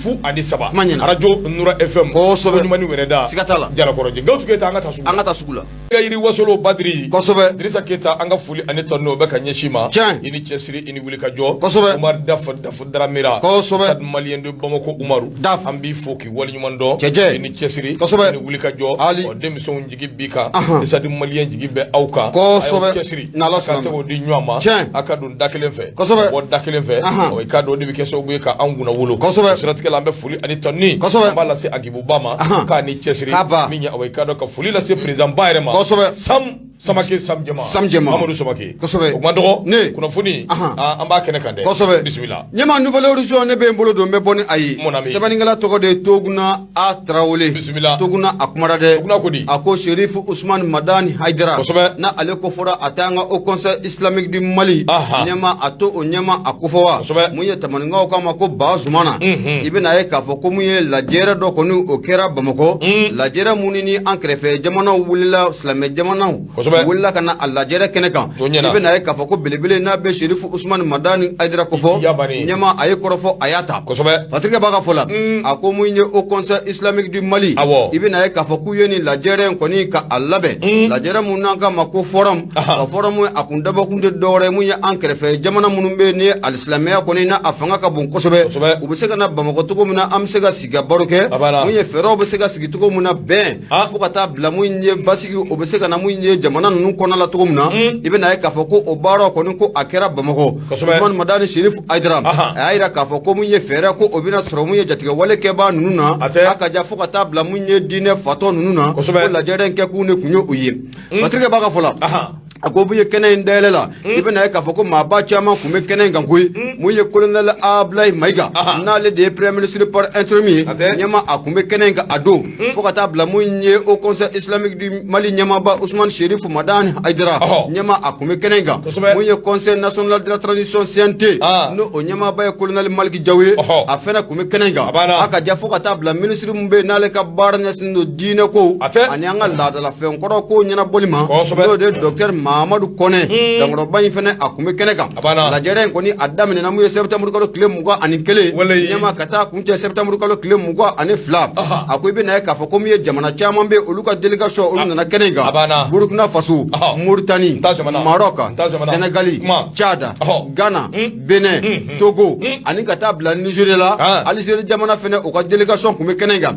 3. Kuma ɲɛna. Arajo Nura FM. Ko ɲuman ni wɛrɛda. Siga t'a la. Jalakɔrɔji. Gawusu Keyita, an ka taa sugu. An ka taa sugu la. Ka yiri wasolo Badiri. Dirisa Keyita, an ka foli ani tanu o bɛ ka ɲɛsin ma. I ni cɛsiri, i ni wuli ka jɔ. Umar Daf Daf Daramera. Stade Malien de Bamako, Umaru. Daf. An b'i fo k'i waleɲuman dɔn. Cɛcɛ. I ni cɛsiri. Kosɛbɛ. I ni wuli ka jɔ. Ali. Ɔ, denmisɛnw jigi b'i kan. Stade Malien jigi bɛ aw kan. A y'aw cɛsiri. N'Ala A ka sɔnna ma. tɛgɛw di ɲɔgɔn ma. A ka don da kelen fɛ. Bɔ da kelen fɛ. Ɔ, i k'a dɔn o de bɛ kɛ sababu ye ka anw kunna wolo. O siratigɛ la, an bɛ foli ani tanuni. An b'a lase Agibuba ma. K'a ni cɛsiri. K'a ba. Min ye, awa i k'a dɔn ka foli lase président ba yɛrɛ ma. Sam Samake, Sam Jama. Sam Jama. Amadu Samake. Kosɛbɛ. O kuma dɔgɔ. Ne. Kunnafoni. An b'a kɛnɛ kan dɛ. Bisimila. Ɲɛma, Nouvel Horizon ne bɛ n bolo don, n bɛ bɔ ni a ye. Mon ami. Sɛbɛnnikɛla tɔgɔ de ye Toguna A Tarawele. Bisimila. Toguna a kumara dɛ. Toguna ko di? A ko Serif Usman Madani Haidara. Kosɛbɛ. Na ale ko fɔra a tɛ an ka Haut Conseil islamique du Mali. Ɲɛma, a to o ɲɛma a ko fɔ wa. Mun ye tamaninkaw k'a ma ko Bazumana. I bɛna ye k'a fɔ ko mun ye lajɛrɛ dɔ kɔni o kɛra Bamakɔ. Lajɛrɛ mun ni an kɛrɛfɛ jamanaw wulila, silamɛ jamanaw wulila ka na a lajɛrɛ kɛnɛ kan. O ɲɛna. I bɛna ye k'a fɔ ko belebele n'a bɛ Serif Usman Madani Haidara kofɔ. I y'a bannen. Ɲɛma, a ye kɔrɔfɔ, a y'a ta. Patrick b'a ka fɔ la, a ko mun ye Haut Conseil islamique du Mali. I bɛna ye k'a fɔ k'u ye nin lajɛrɛ in kɔni ka a labɛn, lajɛrɛ mun n'an k'a ma ko forum. Ka forum a kun dabɔkun tɛ dɔwɛrɛ ye, mun ye an kɛrɛfɛ jamana minnu bɛ yen ni alisilamɛya kɔni n'a a fanga ka bon kosɛbɛ, u bɛ se ka na Bamakɔ cogo min na, an bɛ se ka sigi ka baro kɛ. A banna. Mun ye fɛɛrɛw bɛ se ka sigi cogo min na bɛn, fo ka taa bila mun ye basigi, o bɛ se ka na mun ye jamana ninnu kɔnɔna la cogo min na. I bɛna ye k'a fɔ ko o baaraw kɔni ko a kɛra Bamakɔ. Usman Madani Serif Haidara, a y'a jira k'a fɔ ko mun ye fɛɛrɛ ko o bɛna sɔrɔ mun ye jatigɛwale kɛbaa ninnu na, A tɛ. a ka ja fo ka taa bila mun ye diinɛ fatɔ ninnu na. Kosɛbɛ. Ko lajɛrɛ in kɛkun de kun ye o ye. Patrick b'a ka fɔ la. A ko mun ye kɛnɛ in dayɛlɛ la, i bɛna ye k'a fɔ ko maaba caman tun bɛ kɛnɛ in kan koyi. Mun ye colonel Ablaye Mayiga, n'ale de ye premier ministre par intérim ye, ɲɛma, a tun bɛ kɛnɛ in kan a don, fo ka taa bila mun ye Haut Conseil islamique du Mali ɲɛmaaba Ousmane Chérif Madani Haidara, ɲɛma, a tun bɛ kɛnɛ in kan. Mun ye Conseil national de la transition CNT, n'o o ɲɛmaaba ye colonel Malick Diaw ye, a fana tun bɛ kɛnɛ in kan. A ka ja, fo ka taa bila ministre min bɛ yen n'ale ka baara ɲɛsinnen don diinɛ ko ani an ka laadalafɛn kɔrɔ ko ɲɛnabɔli ma, n'o de ye docteur Mahamadu Kɔnɛ, dankɔrɔba in fana, a tun bɛ kɛnɛ kan. Lajɛrɛ in kɔni, a daminɛna mun ye septembre kalo tile 21, ɲɛma, ka taa kuncɛ septembre kalo tile 22. A ko i bɛna ye k'a fɔ ko min ye jamana caman bɛ, olu ka délégation, olu nana kɛnɛ in kan: Burukina Faso, Mauritanie, Maroc, Sénégal, Tchad, Ghana, Benin, Togo, ani ka taa bila Nigeria la. Algérie jamana fana, u ka délégation tun bɛ kɛnɛ in kan.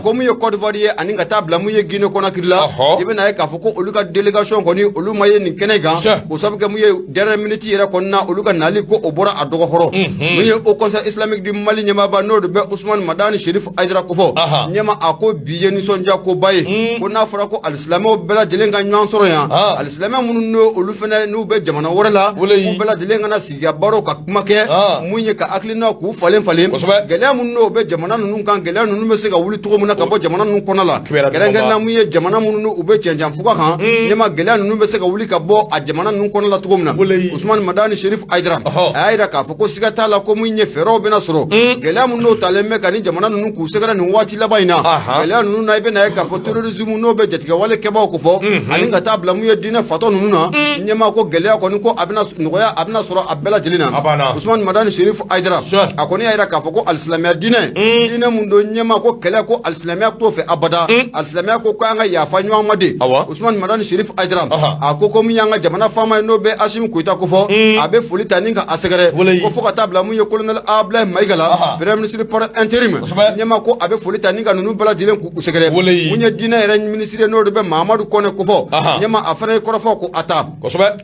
Ko mun ye Côte d'Ivoire ye, ani ka taa bila mun ye Guinée Conakry la, i bɛna ye k'a fɔ ko olu ka délégation kɔni, olu ma ye nin kɛnɛ in kan, k'o sababu kɛ mun ye, dernière minute yɛrɛ kɔni na, olu ka nali ko o bɔra a dɔgɔkɔrɔ. Mun ye Haut Conseil islamique du Mali ɲɛmaaba, n'o de bɛ Ousmane Madani Chérif Haidara kofɔ, ɲɛma, a ko bi ye nisɔndiya koba ye, ko n'a fɔra ko alisilamɛw bɛɛ lajɛlen ka ɲɔgɔn sɔrɔ yan, alisilamɛ minnu n'o olu fana n'u bɛ jamana wɛrɛ la, k'u bɛɛ lajɛlen ka na sigi ka baro, ka kuma kɛ mun ye, ka hakilina k'u falen falen, gɛlɛya minnu n'o bɛ jamana ninnu kan, gɛlɛya ninnu bɛ se ka wuli cogo min na ka bɔ jamana ninnu kɔnɔ la, kɛrɛnkɛrɛnnenya mun ye jamana minnu n'u bɛ cɛncɛn fuga kan, ɲɛma, gɛlɛya ninnu bɛ se ka wuli ka bɔ a jamana ninnu kɔnɔ la cogo min na. Usumani Madani Sherif Hayidara, a y'a jira k'a fɔ ko siga t'a la ko mun ye, fɛɛrɛw bɛna sɔrɔ, gɛlɛya minnu n'o talen bɛ ka ni jamana ninnu k'u sɛgɛrɛ nin waati laban in na. Gɛlɛya ninnu na, i bɛna ye k'a fɔ terrorisme n'o bɛ jatigɛwale kɛbaaw ko fɔ, ani ka taa bila mun ye diinɛ fatɔ ninnu na, ɲɛma, ko gɛlɛya kɔni, ko a bɛna nɔgɔya, a bɛna sɔrɔ a bɛɛ lajɛlen na. Usumani Madani Sherif Hayidara, a kɔni y'a jira k'a fɔ ko alisilamɛya diinɛ, diinɛ mun don, ɲɛma, ko kɛlɛ, ko alisilamɛya t'o fɛ abada. Alisilamɛya ko k'an ka yafa ɲɔgɔn ma de. Usumani Madani Sherif Hayidara, a ko ko min y'an ka jamana faama ye, n'o bɛ Asimi Goyita kofɔ, a bɛ foli ta ni ka a sɛgɛrɛ, ko fo ka taa bila mun ye colonel Ablaye Mayiga la, premier ministre par intérim, ɲɛma, ko a bɛ foli ta ni ka ninnu bɛɛ lajɛlen k'u sɛgɛrɛ. Mun ye diinɛ yɛrɛ minisiri ye, n'o de bɛ Mahamadu Kɔnɛ kofɔ, ɲɛma, a fana ye kɔrɔfɔ ko a ta.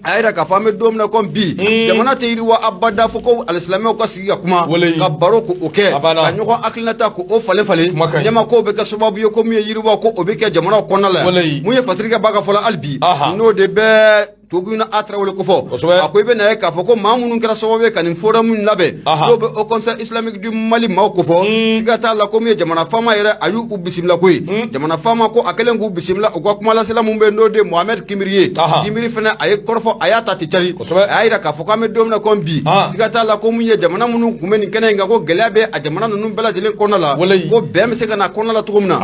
A y'a jira k'a fɔ an bɛ don min na komi bi, jamana tɛ yiriwa abada fo ko alisilamɛw ka sigi ka kuma, ka baro k'o kɛ, ka ɲɔgɔn hakilinata k'o falen falen, ɲɛma, k'o bɛ kɛ sababu ye ko min ye yiriwa, ko o bɛ kɛ jamana kɔnɔna la. Mun ye Fatirikɛ ba ka fɔ la hali bi, n'o de bɛ Toguna a Tarawele kofɔ, a ko i bɛna ye k'a fɔ ko maa minnu kɛra sababu ye ka nin forum in labɛn, n'o bɛ Haut Conseil islamique du Mali maaw kofɔ, siga t'a la ko min ye jamana faama yɛrɛ, a y'u bisimila koyi. Jamana faama ko a kɛlen k'u bisimila, u ka kumalasela mun bɛ yen, n'o de ye Mohamed Kimbiri ye, Kimbiri fana, a ye kɔrɔfɔ, a y'a ta ten cari, a y'a jira k'a fɔ k'an bɛ don min na komi bi, siga t'a la ko mun ye jamana minnu tun bɛ nin kɛnɛ in kan, ko gɛlɛya bɛ a jamana ninnu bɛɛ lajɛlen kɔnɔna la, ko bɛn bɛ se ka na kɔnɔna la cogo min na,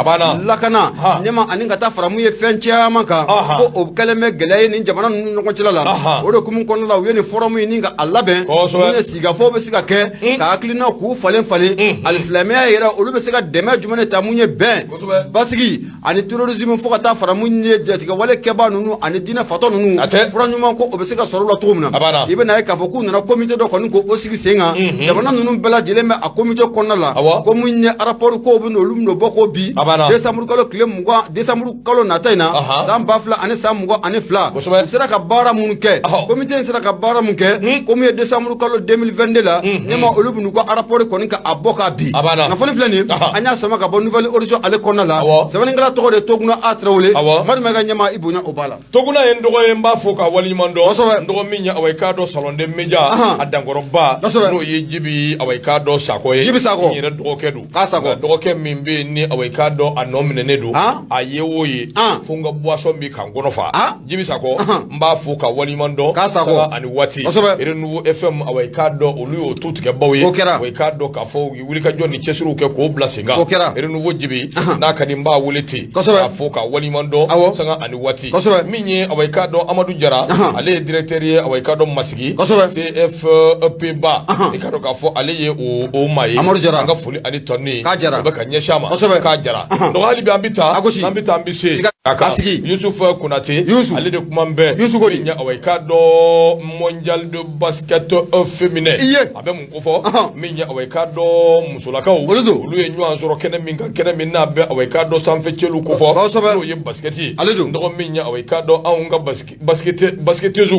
lakana, ɲɛma, ani ka taa fara mun ye fɛn caman kan, ko o kɛlen bɛ gɛlɛya ye nin jamana ninnu ɲɔgɔn cɛla la. O de hukumu kɔnɔna la, u ye nin forum in ni ka a labɛn, mun ye sigikafɔ bɛ se ka kɛ, ka hakilina k'u falen falen, alisilamɛya yɛrɛ, olu bɛ se ka dɛmɛ jumɛn de ta mun ye bɛn, basigi ani terrorisme, fo ka taa fara mun ye jatigɛwale kɛbaa ninnu ani diinɛ fatɔ ninnu, fura ɲuman ko o bɛ se ka sɔrɔ u la cogo min na. I bɛna ye k'a fɔ k'u nana comité dɔ kɔni k'o sigi sen kan, jamana ninnu bɛɛ lajɛlen bɛ a comité kɔnɔna la, ko mun ye rapport kow bɛ olu bɛna bɔ ko bi décembre kalo tile 20, décembre kalo nata in na, san 2022, u sera ka baara minnu kɛ, comité in sera ka baara mun kɛ, ko mun ye décembre kalo 2022 la, ɲɛma, olu bɛn'u ka rapport kɔni ka a bɔ k'a bi. Kunnafoni filɛ nin, an y'a sama ka bɔ Nouvel Horizon ale kɔnɔna la. Sɛbɛnnikɛla tɔgɔ de Toguna A Tarawele. Madu Mayiga, ɲɛma, i bonya o b'a la. Toguna ye n dɔgɔ ye, n b'a fo ka waleɲuman dɔn. N dɔgɔ min ye, awa, i k'a dɔn, salon des médias a dankɔrɔba, n'o ye Jibi, awa, i k'a dɔn, Sakɔ ye. Jibi Sakɔ. N yɛrɛ dɔgɔkɛ don. K'a Sakɔ. Dɔgɔkɛ min bɛ yen ni, awa, i k'a dɔn, a nɔ minɛnen don, a ye o ye fo n ka boisson min k'an kɔnɔ fa. Jibi Sakɔ, n b'a fo ka waleɲuman dɔn. K'a Sakɔ. Ani waati Renouveau FM, awa, i k'a dɔn, olu y'o tu tigɛbaw ye. O kɛra. Awa, i k'a dɔn k'a fɔ u ye wulikajɔ ni cɛsiriw kɛ k'o bila sen kan. O kɛra. Renouveau Jibi n'a ka di, n b'a wele ten. K'a fo ka waleɲuman dɔn sanga ani waati. Min ye, awa, i k'a dɔn, Amadu Jara, ale ye directeur ye, awa, i k'a dɔn, Masigi CFP ba, i k'a dɔn k'a fɔ ale ye o maa ye. Amadu Jara. An ka foli ani tanu ye. K'a Jara. O bɛ ka ɲɛsin a ma. K'a Jara. Donc hali bi an bɛ taa, an bɛ taa, an bɛ se a ka sigi. Yusuf Konate, ale de kuma bɛɛ. Yusuf ko di? Min ye, awa, i k'a dɔn, mondial de basket féminin. I ye. A bɛ mun ko fɔ? Min ye, awa, i k'a dɔn, musolakaw. Olu don. Olu ye ɲɔgɔn sɔrɔ kɛnɛ min kan, kɛnɛ min n'a bɛ, awa, i k'a dɔn, sanfɛ cɛlu ko fɔ. N'o ye basket ye. Ale don. Dɔgɔ min ye, awa, i k'a dɔn, anw ka basketteuse,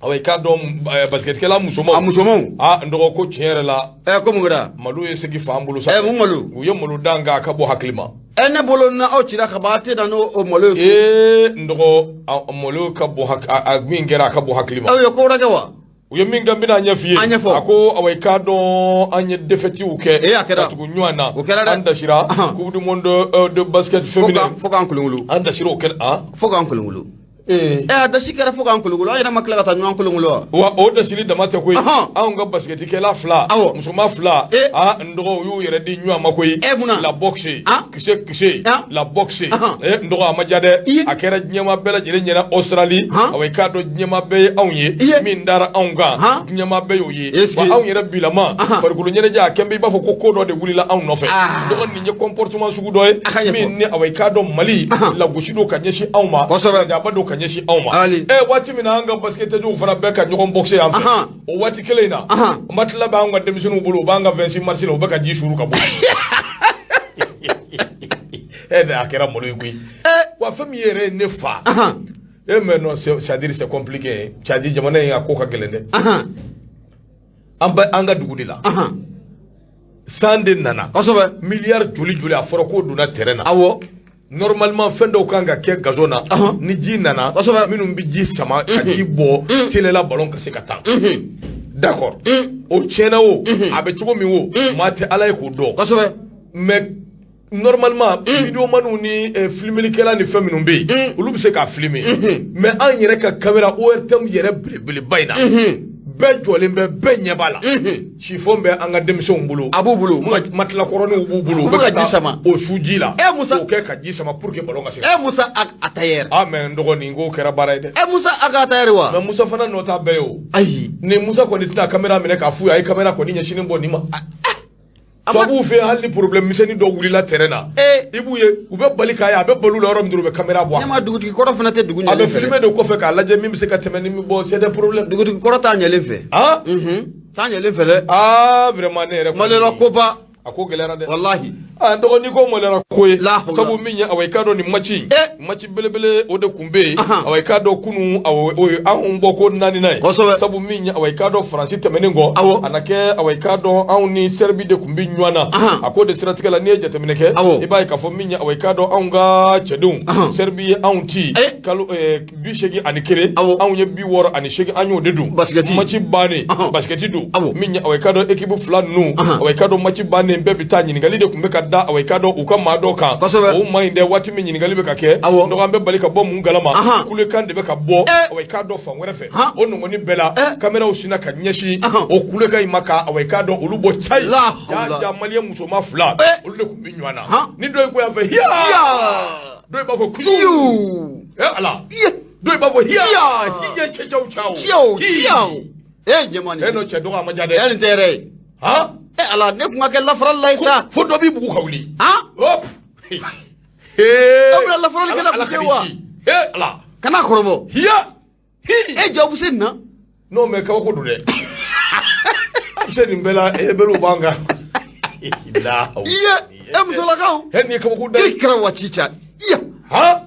awa, i k'a dɔn, basketkɛla musomanw. A musomanw. Aa, n dɔgɔ, ko tiɲɛ yɛrɛ la. Ɛ, ko mun kɛra? Malo ye segi fa an bolo sa. Ɛ, mun malo? U ye malo dan k'a ka bɔ hakili ma. Ɛ, ne bolo na aw cira ka ban, a tɛ na n'o o malo ye so. Ee, n dɔgɔ, malo ka bon, a min kɛra, a ka bon hakili ma. Aw ye ko wɛrɛ kɛ wa? U ye min kɛ, n bɛna ɲɛf'i ye. An ɲɛfɔ. A ko awa, i k'a dɔn, an ye défaitew kɛ Ee, a kɛra. ka tugu ɲɔgɔn na. O kɛra dɛ. An dasira Coupe du monde de basket Fo féminin. k'an kolongolo. An dasira o kɛnɛ, ah. Fo k'an kolongolo. Ee. Ɛ, a dasi kɛra fo k'an kolongolo, an yɛrɛ ma tila ka taa ɲɔgɔn kolongolo wa? Wa o dasili dama tɛ koyi. Anw ka basketikɛla fila, musoman fila, aa, n dɔgɔ, u y'u yɛrɛ di ɲɔgɔn ma koyi. E, mun na? La boxe. Kisɛ kisɛ. La boxe. E, n dɔgɔ, a ma diya dɛ. A kɛra diɲɛmaa bɛɛ lajɛlen ɲɛna Australie. Awa, i k'a dɔn, diɲɛmaa bɛɛ ye anw ye min dara anw kan, diɲɛmaa bɛɛ y'o ye. Wa anw yɛrɛ bilama farikolo ɲɛnajɛ, a kɛn bɛ i b'a fɔ ko ko dɔ de wulila anw nɔfɛ. Dɔgɔ, nin ye comportement sugu dɔ ye min ni, awa, i k'a dɔn, Mali lagosi don ka ɲɛsin anw ma, jaba don ka ɲɛsin anw ma. Ɛ, waati min na an ka basketteurs fana bɛɛ ka ɲɔgɔn boxer yan fɛ, o waati kelen in na, matelas b'an ka denmisɛnninw bolo, u b'an ka 26 mars la, u bɛ ka ji suuru ka bɔ. Ɛ, a kɛra malo ye koyi. Wa fɛn min yɛrɛ ye ne fa e, mais non, c'est à dire, c'est compliqué, c'est à dire jamana in, a ko ka gɛlɛn dɛ. An bɛ an ka dugu de la, san de nana. Miliyari joli joli, a fɔra k'o donna terrain na. Normalement, fɛn dɔw kan ka kɛ gazon na ni ji nana, minnu bɛ ji sama ka ji bɔ teliya, ballon ka se ka taa. D'accord, o tiɲɛna, o a bɛ cogo min, o maa tɛ Ala ye k'o dɔn. Mais normalement, videomaniw ni filmelikɛla ni fɛn minnu bɛ yen, olu bɛ se k'a filmer. Mais an yɛrɛ ka caméra ORTM yɛrɛ belebeleba in na, bɛɛ jɔlen bɛ, bɛɛ ɲɛ b'a la, chiffon bɛ an ka denmisɛnw bolo. A b'u bolo. Matelas kɔrɔninw b'u bolo, u bɛ ka ji sama. O su ji la. E, Musa. K'o kɛ ka ji sama pour que ballon ka se. E, Musa Attaher. Ah, mais n dɔgɔ, nin ko kɛra baara ye dɛ. E, Musa Attaher wa? Mais Musa fana nɔ t'a bɛɛ ye o. Ayi. Ni Musa kɔni tɛna caméra minɛ k'a f'u ye, a ye caméra kɔni ɲɛsinnen bɔ nin ma. Tubabuw fɛ yen, hali ni problème misɛnnin dɔ wulila terrain na, i b'u ye, u bɛ bali k'a ye, a bɛ bali u la yɔrɔ min dɔrɔn, u bɛ caméra bɔ a. Ɲɛma, dugutigi kɔrɔ fana tɛ dugu A bɛ ɲɛlen fɛ dɛ. filmer de kɔfɛ k'a lajɛ min bɛ se ka tɛmɛ ni min bɔ, c'est des problèmes. Dugutigi kɔrɔ t'a ɲɛlen fɛ. Ah. T'a ɲɛlen fɛ dɛ. Ah, vraiment, ne yɛrɛ kɔni. Maliyɛn koba. A ko gɛlɛyara dɛ. Walahi. Ah, n dɔgɔ, n'i ko maloyara ko ye. La hawla. Sabu min ye, awa, i k'a dɔn, nin match in, match belebele o de tun bɛ yen. Awa, i k'a dɔn, kunun, awa, o ye anw bɔ ko naaninan ye. Sabu min ye, awa, i k'a dɔn, Faransi tɛmɛnen kɔ, a na kɛ, awa, i k'a dɔn, anw ni Serbie de tun bɛ ɲɔgɔn na. A ko de siratigɛ la, n'i ye jateminɛ kɛ, i b'a ye k'a fɔ min ye, awa, i k'a dɔn, anw ka cɛdenw, Serbie ye anw ci kalo 81, anw ye 68, an y'o de dun. Basikɛti. Match bannen, basikɛti don. Min ye, awa, i k'a dɔn, équipe fila ninnu, awa, i k'a dɔn, match bannen, bɛɛ bɛ taa, ɲininkali de tun bɛ ka da, awa, i k'a dɔn, u ka maa dɔw kan. O maa in dɛ, waati min ɲininkali bɛ ka kɛ, donc an bɛ bali ka bɔ mun kalama, kulekan de bɛ ka bɔ, awa, i k'a dɔn, fan wɛrɛ fɛ. O nɔgɔni bɛɛ la, caméraw sinna ka ɲɛsin o kulekan in ma ka, awa, i k'a dɔn, olu bɔ cayi. La hawla. Ja, maliyɛn musoman fila, olu de tun bɛ ɲɔgɔn na. Ni dɔ in ko yan fɛ hiya, dɔ in b'a fɔ kuyu. Eh Ala, dɔ in b'a fɔ hiya hiya, cɛ cɛw caw. Ciao ciao. E, ɲɛma nin. E n'o cɛ dɔgɔ, a ma diya dɛ. E, nin tɛ yɛrɛ ye. Han. E Ala, ne kun ka kɛ lafarali la ye sa. Fo dɔ b'i bugu ka wuli. Hop. E bɛna lafaralikɛla Ala kun kɛ ka wa? n'i ci. Eh Ala. Kana kɔrɔbɔ. Hiya. Hi. E, jɔ bɛ se nin na. Non, mais kabako don dɛ. A bɛ se nin bɛɛ la, e bɛrɛw b'an kan. La hawla. Iye, e musolakaw. He, nin ye kabako da K'i ye. kɛra waati ca. Iya. Han.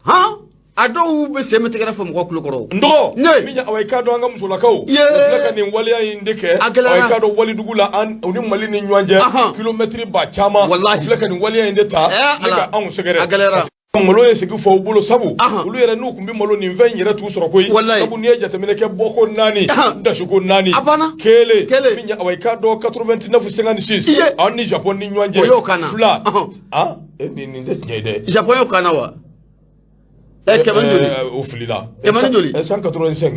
Han. A dɔw bɛ sen bɛ tɛgɛrɛ fɔ mɔgɔ tulo kɔrɔ. N dɔgɔ, Ne. min ye, awa, i k'a dɔn, an ka musolakaw, u filɛ ka nin waleya in de kɛ. A gɛlɛyara. Awa, i k'a dɔn, walidugu la, an u ni Mali ni ɲɔgɔn cɛ, kilomɛtiri ba caman, Walahi. u filɛ ka nin waleya in de ta ne Ala. ka anw sɛgɛrɛ. A gɛlɛyara. Malo ye sigi fɔ u bolo, sabu olu yɛrɛ n'u tun bɛ malo nin fɛn in yɛrɛ t'u sɔrɔ koyi. Walahi. Sabu n'i ye jateminɛ kɛ, bɔko naani, dasiko naani. A banna. Kelen. Kelen. Min ye, awa, i k'a dɔn, 89 56, an ni Japon ni ɲɔgɔn cɛ. O y'o kan na. Fila. Ah, nin tɛ tiɲɛ ye dɛ. Japon y'o kan na wa? Ɛ, kɛmɛ ni joli? O filila. Kɛmɛ ni joli? 185.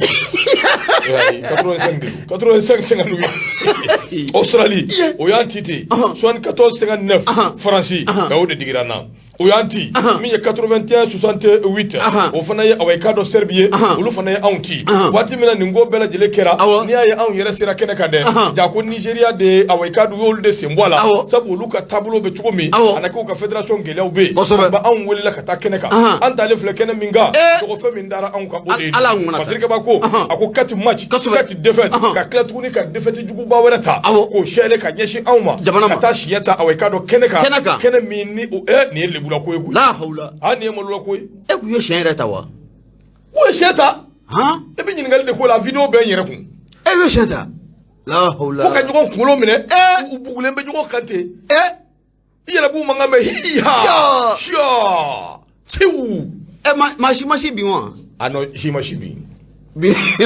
85 de don. 85 58. Australie, o y'an ci ten. 74 59, Faransi, nka o de digira n na. O y'an ci. Min ye 81 68, o fana ye, awa, i k'a dɔn, Serbie ye, olu fana ye anw ci. Waati min na nin ko bɛɛ lajɛlen kɛra, n'i y'a ye anw yɛrɛ sera kɛnɛ kan dɛ, ja ko Nigeria de, awa, i k'a dɔn, u y'olu de sen bɔ a la. Sabu olu ka taabolo bɛ cogo min, a na k'u ka fédération gɛlɛyaw bɛ yen. Ba anw welela ka taa kɛnɛ kan. An taalen filɛ kɛnɛ min kan, dɔgɔfɛn min dara anw kan, o de ye. Ala ŋuna ta. Patrick Ba ko, a ko 4 match, 4 défaite, ka tila tuguni ka défaite juguba wɛrɛ ta, k'o sɛlɛ ka ɲɛsin anw ma. Jamana ma. Ka taa siɲɛ ta, awa, i k'a dɔn, kɛnɛ kan. Kɛnɛ kan. Kɛnɛ min ni o nin ye lebula ko ye koyi. La hawla. Ah, nin ye malola ko ye. E kun ye siɲɛ yɛrɛ ta wa? Ko ye siɲɛ ta. Han? E bɛ ɲininkali de ko la, vidéo bɛ n yɛrɛ kun. E ye siɲɛ ta. La hawla. Fo ka ɲɔgɔn kunkolo minɛ. U bugulen bɛ ɲɔgɔn kan ten. I yɛrɛ b'u mankan mɛn hi ha siya sewu. Ɛ, maa si ma si bin wa? Ah non, si ma si bin. Bin. Si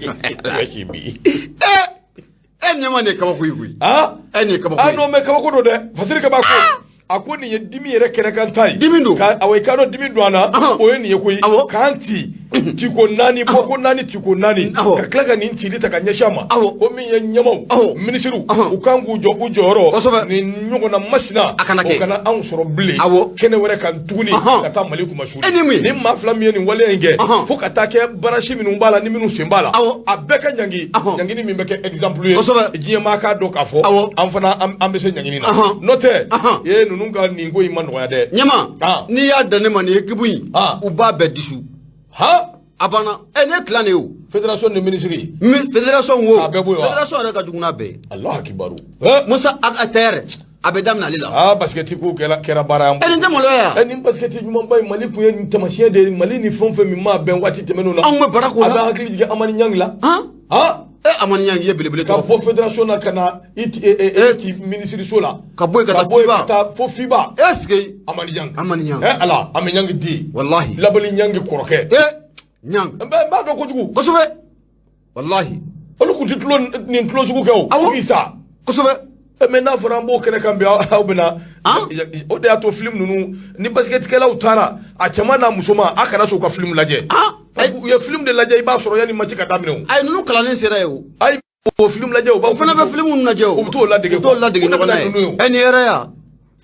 ma si bin. Ɛ ɛ, ɲɛma, nin ye kabako ye koyi. Ah. Ɛ, nin ye kabako Ah ye. non, mais kabako don dɛ, Fasiri kabako. A ko nin ye dimi yɛrɛ kɛnɛ kan ta ye. Dimi don. Ka awɔ, i k'a dɔn dimi don an na. O ye nin ye koyi. K'an ci ciko naani, bɔko naani, ciko naani, ka tila ka nin cili ta ka ɲɛsin a ma. Ko min ye ɲɛmaw, minisiriw, u kan k'u jɔ u jɔyɔrɔ. Nin ɲɔgɔnna masina, A kana kɛ. o kana anw sɔrɔ bilen kɛnɛ wɛrɛ kan tuguni ka taa Mali kunmasuuli. E ni mun ye? Ni maa fila min ye nin waleya in kɛ, fo ka taa kɛ barasi minnu b'a la ni minnu sen b'a la, a bɛɛ ka ɲangi, ɲangini min bɛ kɛ exemple ye. Diɲɛ maa k'a dɔn k'a fɔ an fana an bɛ se ɲangini na. N'o tɛ, ee, ninnu ka nin ko in ma nɔgɔya dɛ. Ɲɛma, n'i y'a dan ne ma, nin équipe in, u b'a bɛɛ dissous. Han? A banna. Ɛ, ne tila de ye o. Fédération de ministre. Mi fédération wo. A bɛɛ bɔ yen wa? Fédération yɛrɛ ka jugu n'a bɛɛ ye. Alahu akibaru. Musa a tɛ a bɛ daminɛ ale la. Ah, basket ko kɛra baara y'an Ɛ, nin tɛ maloya. Ɛ, nin basket ɲumanba in, Mali kun ye nin taamasiyɛn de ye. Mali ni fɛn o fɛn min ma bɛn waati tɛmɛnenw na. Anw bɛ baara k'o A la. bɛ hakili jigin Amani Ɲangi la. Han? Han. Ɛ, Amani Ɲangi ye belebele Ka tɔgɔ bɔ fɔ. fédération na ka na i ti e ti ministre so la. Ka bɔ yen ka taa bɔ yen FIBA. ka taa fo FIBA. Est ce que Amani Ɲangi. Amani Ɲangi. Ɛ Ala, Ami Ɲangi den. Walahi. Labali Ɲangi kɔrɔkɛ. Ɛ, Ɲangi. N b'a dɔn kojugu. Kosɛbɛ, walahi. Olu kun ti tulo nin tulo sugu kɛ o. Awɔ. Fo k'i sa. Kosɛbɛ. Mais n'a fɔra an b'o kɛnɛ kan bi, aw bɛna Han? O de y'a to film ninnu ni basketkɛlaw taara, a cɛman n'a musoman, a kana sɔn u ka film lajɛ. Han? Parce que u ye film de lajɛ, i b'a sɔrɔ yanni match ka daminɛ o. Ayi, ninnu kalannen sera yen o. Ayi, o film lajɛ, o b'aw O fana bɛ film lajɛ o. U bɛ t'o ladege. U t'o ladege O de ɲɔgɔn bɛna na ye. ninnu ye o. Ɛ, nin yɛrɛ ya,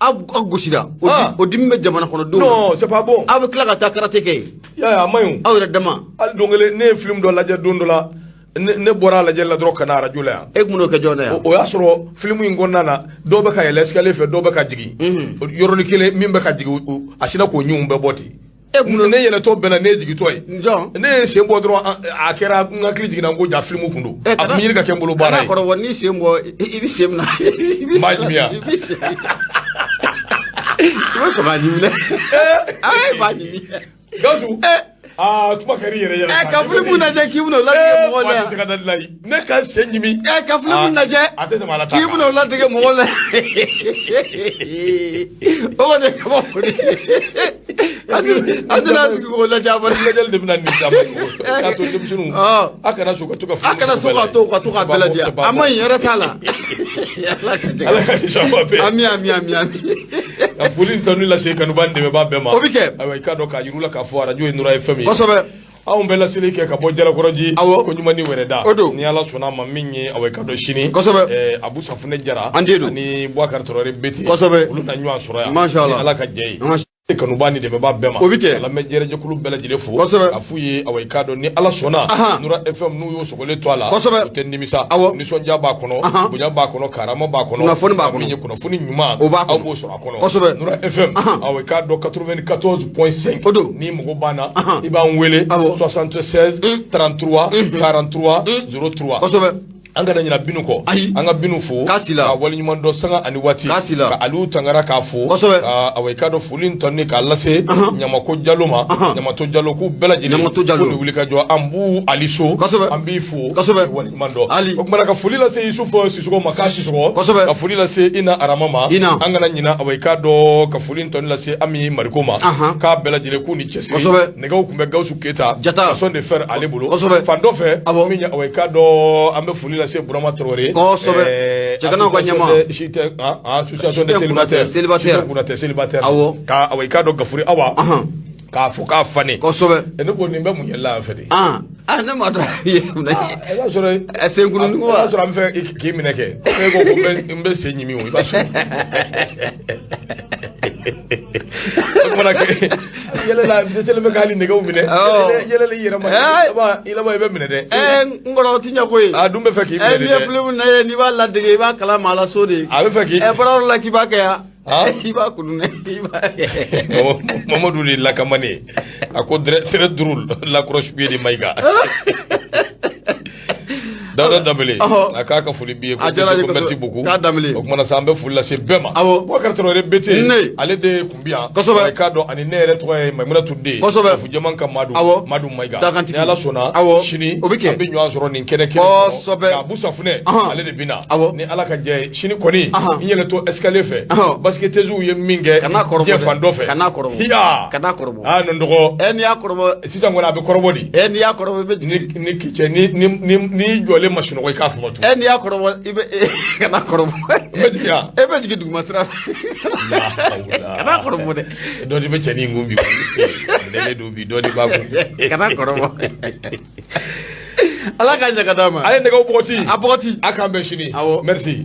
aw gosira o. O dimi bɛ jamana kɔnɔdenw na. Non, c'est pas bon. Aw bɛ tila ka taa karaté kɛ yen. Y'a ye, a man ɲi o. Aw yɛrɛ dama. Hali don kelen, ne ye film dɔ lajɛ don dɔ la, ne bɔra a lajɛli la dɔrɔn ka na arajo la yan. E kun b'o kɛ jɔn na yan? O y'a sɔrɔ film in kɔnɔna na, dɔw bɛ ka yɛlɛ escalier fɛ, dɔw bɛ ka jigin. Yɔrɔnin kelen, min bɛ ka jigin, a sinna k'o ɲinw bɛɛ bɔ ten. E kun Ne yɛlɛtɔ bɛnna ne ye jigintɔ ye. Jɔn? Ne ye n sen bɔ dɔrɔn, a kɛra n hakili jiginna n ko ja film kun don. Eh, A kun bɛ ɲini ka kɛ n bolo baara kana ye. kɔrɔbɔ, n'i sen bɔ, i bɛ sen minɛ. N b'a ɲimi yan. I bɛ sen, i bɛ sɔn k'a ɲimi dɛ. Aa, i b'a ɲimi. Gawusu. Eh. Aa, kuma kɛra i yɛrɛ yɛrɛ. Ɛ, ka film lajɛ k'i bɛna o latigɛ mɔgɔw la Waati se yan. ka da la ye. Ne ka sen ɲimi. Ɛ, ka film Ah, lajɛ a tɛ tɛmɛ Ala ta k'i kan. bɛna o latigɛ mɔgɔw la, o kɔni ye kabako de ye. An tɛna sigi k'o lajɛ a bɔra. Lajɛli de bɛna nin caman ye. K'a to denmisɛnninw. Ɔ. A kana sɔn ka to ka film A kana sɔn ka to k'a bɛɛ lajɛ, a ma ɲi, yɛrɛ t'a la. Ala ka Ala ka nisɔn bɛɛ. Ami, ami, ami, ami. Ka foli ni tanu lase kanuba ni dɛmɛbaa bɛɛ ma. O bɛ kɛ. Ayiwa, i k'a dɔn k'a yir'u la k'a fɔ arajo ye Nura FM ye. Kosɛbɛ. Anw bɛ laseli kɛ ka bɔ Jalakɔrɔji. Awɔ. Ko ɲuman ni wɛrɛ da. O don. Ni Ala sɔnna a ma, min ye awa i ka dɔn sini. Kosɛbɛ. Abu Safunɛ Jara. An den don. Ani Boubacar Traoré Beti. Kosɛbɛ. Olu na ɲɔgɔn sɔrɔ yan. Masha Allah. Ni Ala ka jɛ ye. An ka Kanuba ni dɛmɛbaa bɛɛ ma. O bɛ kɛ. Ka lamɛn jɛrɛjɛkulu bɛɛ lajɛlen fo. Kosɛbɛ. Ka f'u ye, awa i k'a dɔn ni Ala sɔnna. Nura FM, n'u y'o sogolen to a la. Kosɛbɛ. U tɛ nimisa. Awɔ. Nisɔndiya b'a kɔnɔ. Bonya b'a kɔnɔ. Karama b'a kɔnɔ. Kunnafoni b'a kɔnɔ. Min ye kunnafoni ɲuman. O b'a kɔnɔ. Aw b'o sɔrɔ a kɔnɔ. Kosɛbɛ. Nura FM. Awa i k'a dɔn 94.5. O don. Ni mago b'an na, i b'an wele. 76 33 43 03. Kosɛbɛ. An kana ɲina Binu kɔ. Ayi. An ka Binu fo. K'a si la. Ka waleɲuman dɔn sanga ani waati. K'a si la. Ka Aliou Tangara k'a fo. Kosɛbɛ. Ka awa i k'a dɔn foli in tɔni k'a lase Ɲamako Jalo ma. Ɲamato Jalo, k'u bɛɛ lajɛlen. Ɲamato Jalo. K'u ni wuli ka jɔ, an b'u Ali so. Kosɛbɛ. An b'i fo. Kosɛbɛ. K'i waleɲuman dɔn. Ali. O kumana ka foli lase Yusufu Sisoko ma, k'a Sisoko. Kosɛbɛ. Ka foli lase Ina Arama ma. Ina. An kana ɲina awa i k'a dɔn ka foli in tɔni lase Ami Mariko ma. K'a bɛɛ lajɛlen k'u ni cɛsiri. Kosɛbɛ. Nɛgɛw tun bɛ Gawusu Keyita. Jata. Façon de faire ale bolo. Kosɛbɛ. Fan dɔ fɛ. Awɔ. Min ye awa i k'a dɔn an bɛ foli lase Burama Traoré. Kosɛbɛ. Cɛganaw ka ɲɛmaa. Association des Sitɛ Kunatɛ, célibataires. Célibataire. Sitɛ Kunatɛ célibataire. Awɔ. Ka awa i k'a dɔn Gafuri Awa. K'a fɔ k'a fani. Kosɛbɛ. Ne ko nin bɛ mun yɛlɛ yan fɛ de? Ah ah, ne ma dɔn i ye mun na. I b'a sɔrɔ. Ɛ, senkununin I wa? b'a sɔrɔ an bɛ fɛ k'i minɛ kɛ. E ko ko n bɛ sen ɲimi o, i b'a sɔrɔ. O kumana kɛ yɛlɛ la, dɛsɛlen bɛ k'ale nɛgɛw minɛ. Awɔ. Yɛlɛla i yɛrɛ ma. Eh. I laban i bɛ minɛ dɛ. Ɛ, n kɔrɔ, o ti ɲɛ koyi. A dun bɛ fɛ k'i Ɛ, minɛ n'i de ye dɛ. film lajɛ, n'i b'a ladege, i b'a kalan maa la so de. A bɛ fɛ k'i. Ɛ, baarayɔrɔ la k'i b'a kɛ yan. Ah. I b'a kunu dɛ, i b'a kɛ. Mamadou de Lakamane a ko très drôle, l'accroche-pied de Maïga. Dawuda Danbele, Ɔhɔ. a k'a ka foli b'i ye. A diyara n ye ko merci kosɛbɛ. beaucoup. K'a Danbele. O kumana sa, an bɛ foli lase bɛɛ ma. Awɔ. Boubacar Traoré BT. Ne. Ale de tun bi yan. Kosɛbɛ. I k'a dɔn, ani ne yɛrɛ tɔgɔ ye Mayimunatu Den. Kosɛbɛ. Kafu jɛman ka Madu. Awɔ. Madu Mayiga. Dakantigi. Ni Ala sɔnna. Awɔ. Sini. O bɛ kɛ. An bɛ ɲɔgɔn sɔrɔ nin kɛnɛ kelen kɔnɔ. Kosɛbɛ. Nka Abu Safunɛ. Ale de bɛ na. Awɔ. Ni Ala ka jɛ ye, sini kɔni. N yɛlɛ to escalier fɛ. Basketteuses ye min kɛ. Kan'a kɔrɔbɔ diɲɛ dɛ. fan dɔ fɛ. Kan'a kɔrɔbɔ. Hiya. Kan'a kɔrɔbɔ. Aa, nin dɔgɔ. Ɛ, n'i y'a kɔrɔbɔ. Sisan kɔni, a bɛ kɔrɔbɔ de. Ɛ, n'i y'a kɔrɔbɔ, i bɛ jigin. Ni cɛ ni jɔlen ma sunɔgɔ, i k'a fɔ ma tugun. Ɛ, n'i y'a kɔrɔbɔ, i bɛ, kan'a kɔrɔbɔ. N bɛ jigin yan. E bɛ jigin duguma sira fɛ. Kan'a kɔrɔbɔ dɛ. Dɔ de bɛ cɛnin in kun bi, minɛlen don bi, dɔ de b'a kun. Kan'a kɔrɔbɔ. Ala k'a ɲɛ ka d'a ma. A ye nɛgɛw bɔgɔti. A bɔgɔti. A k'an bɛn sini. Awɔ. Merci.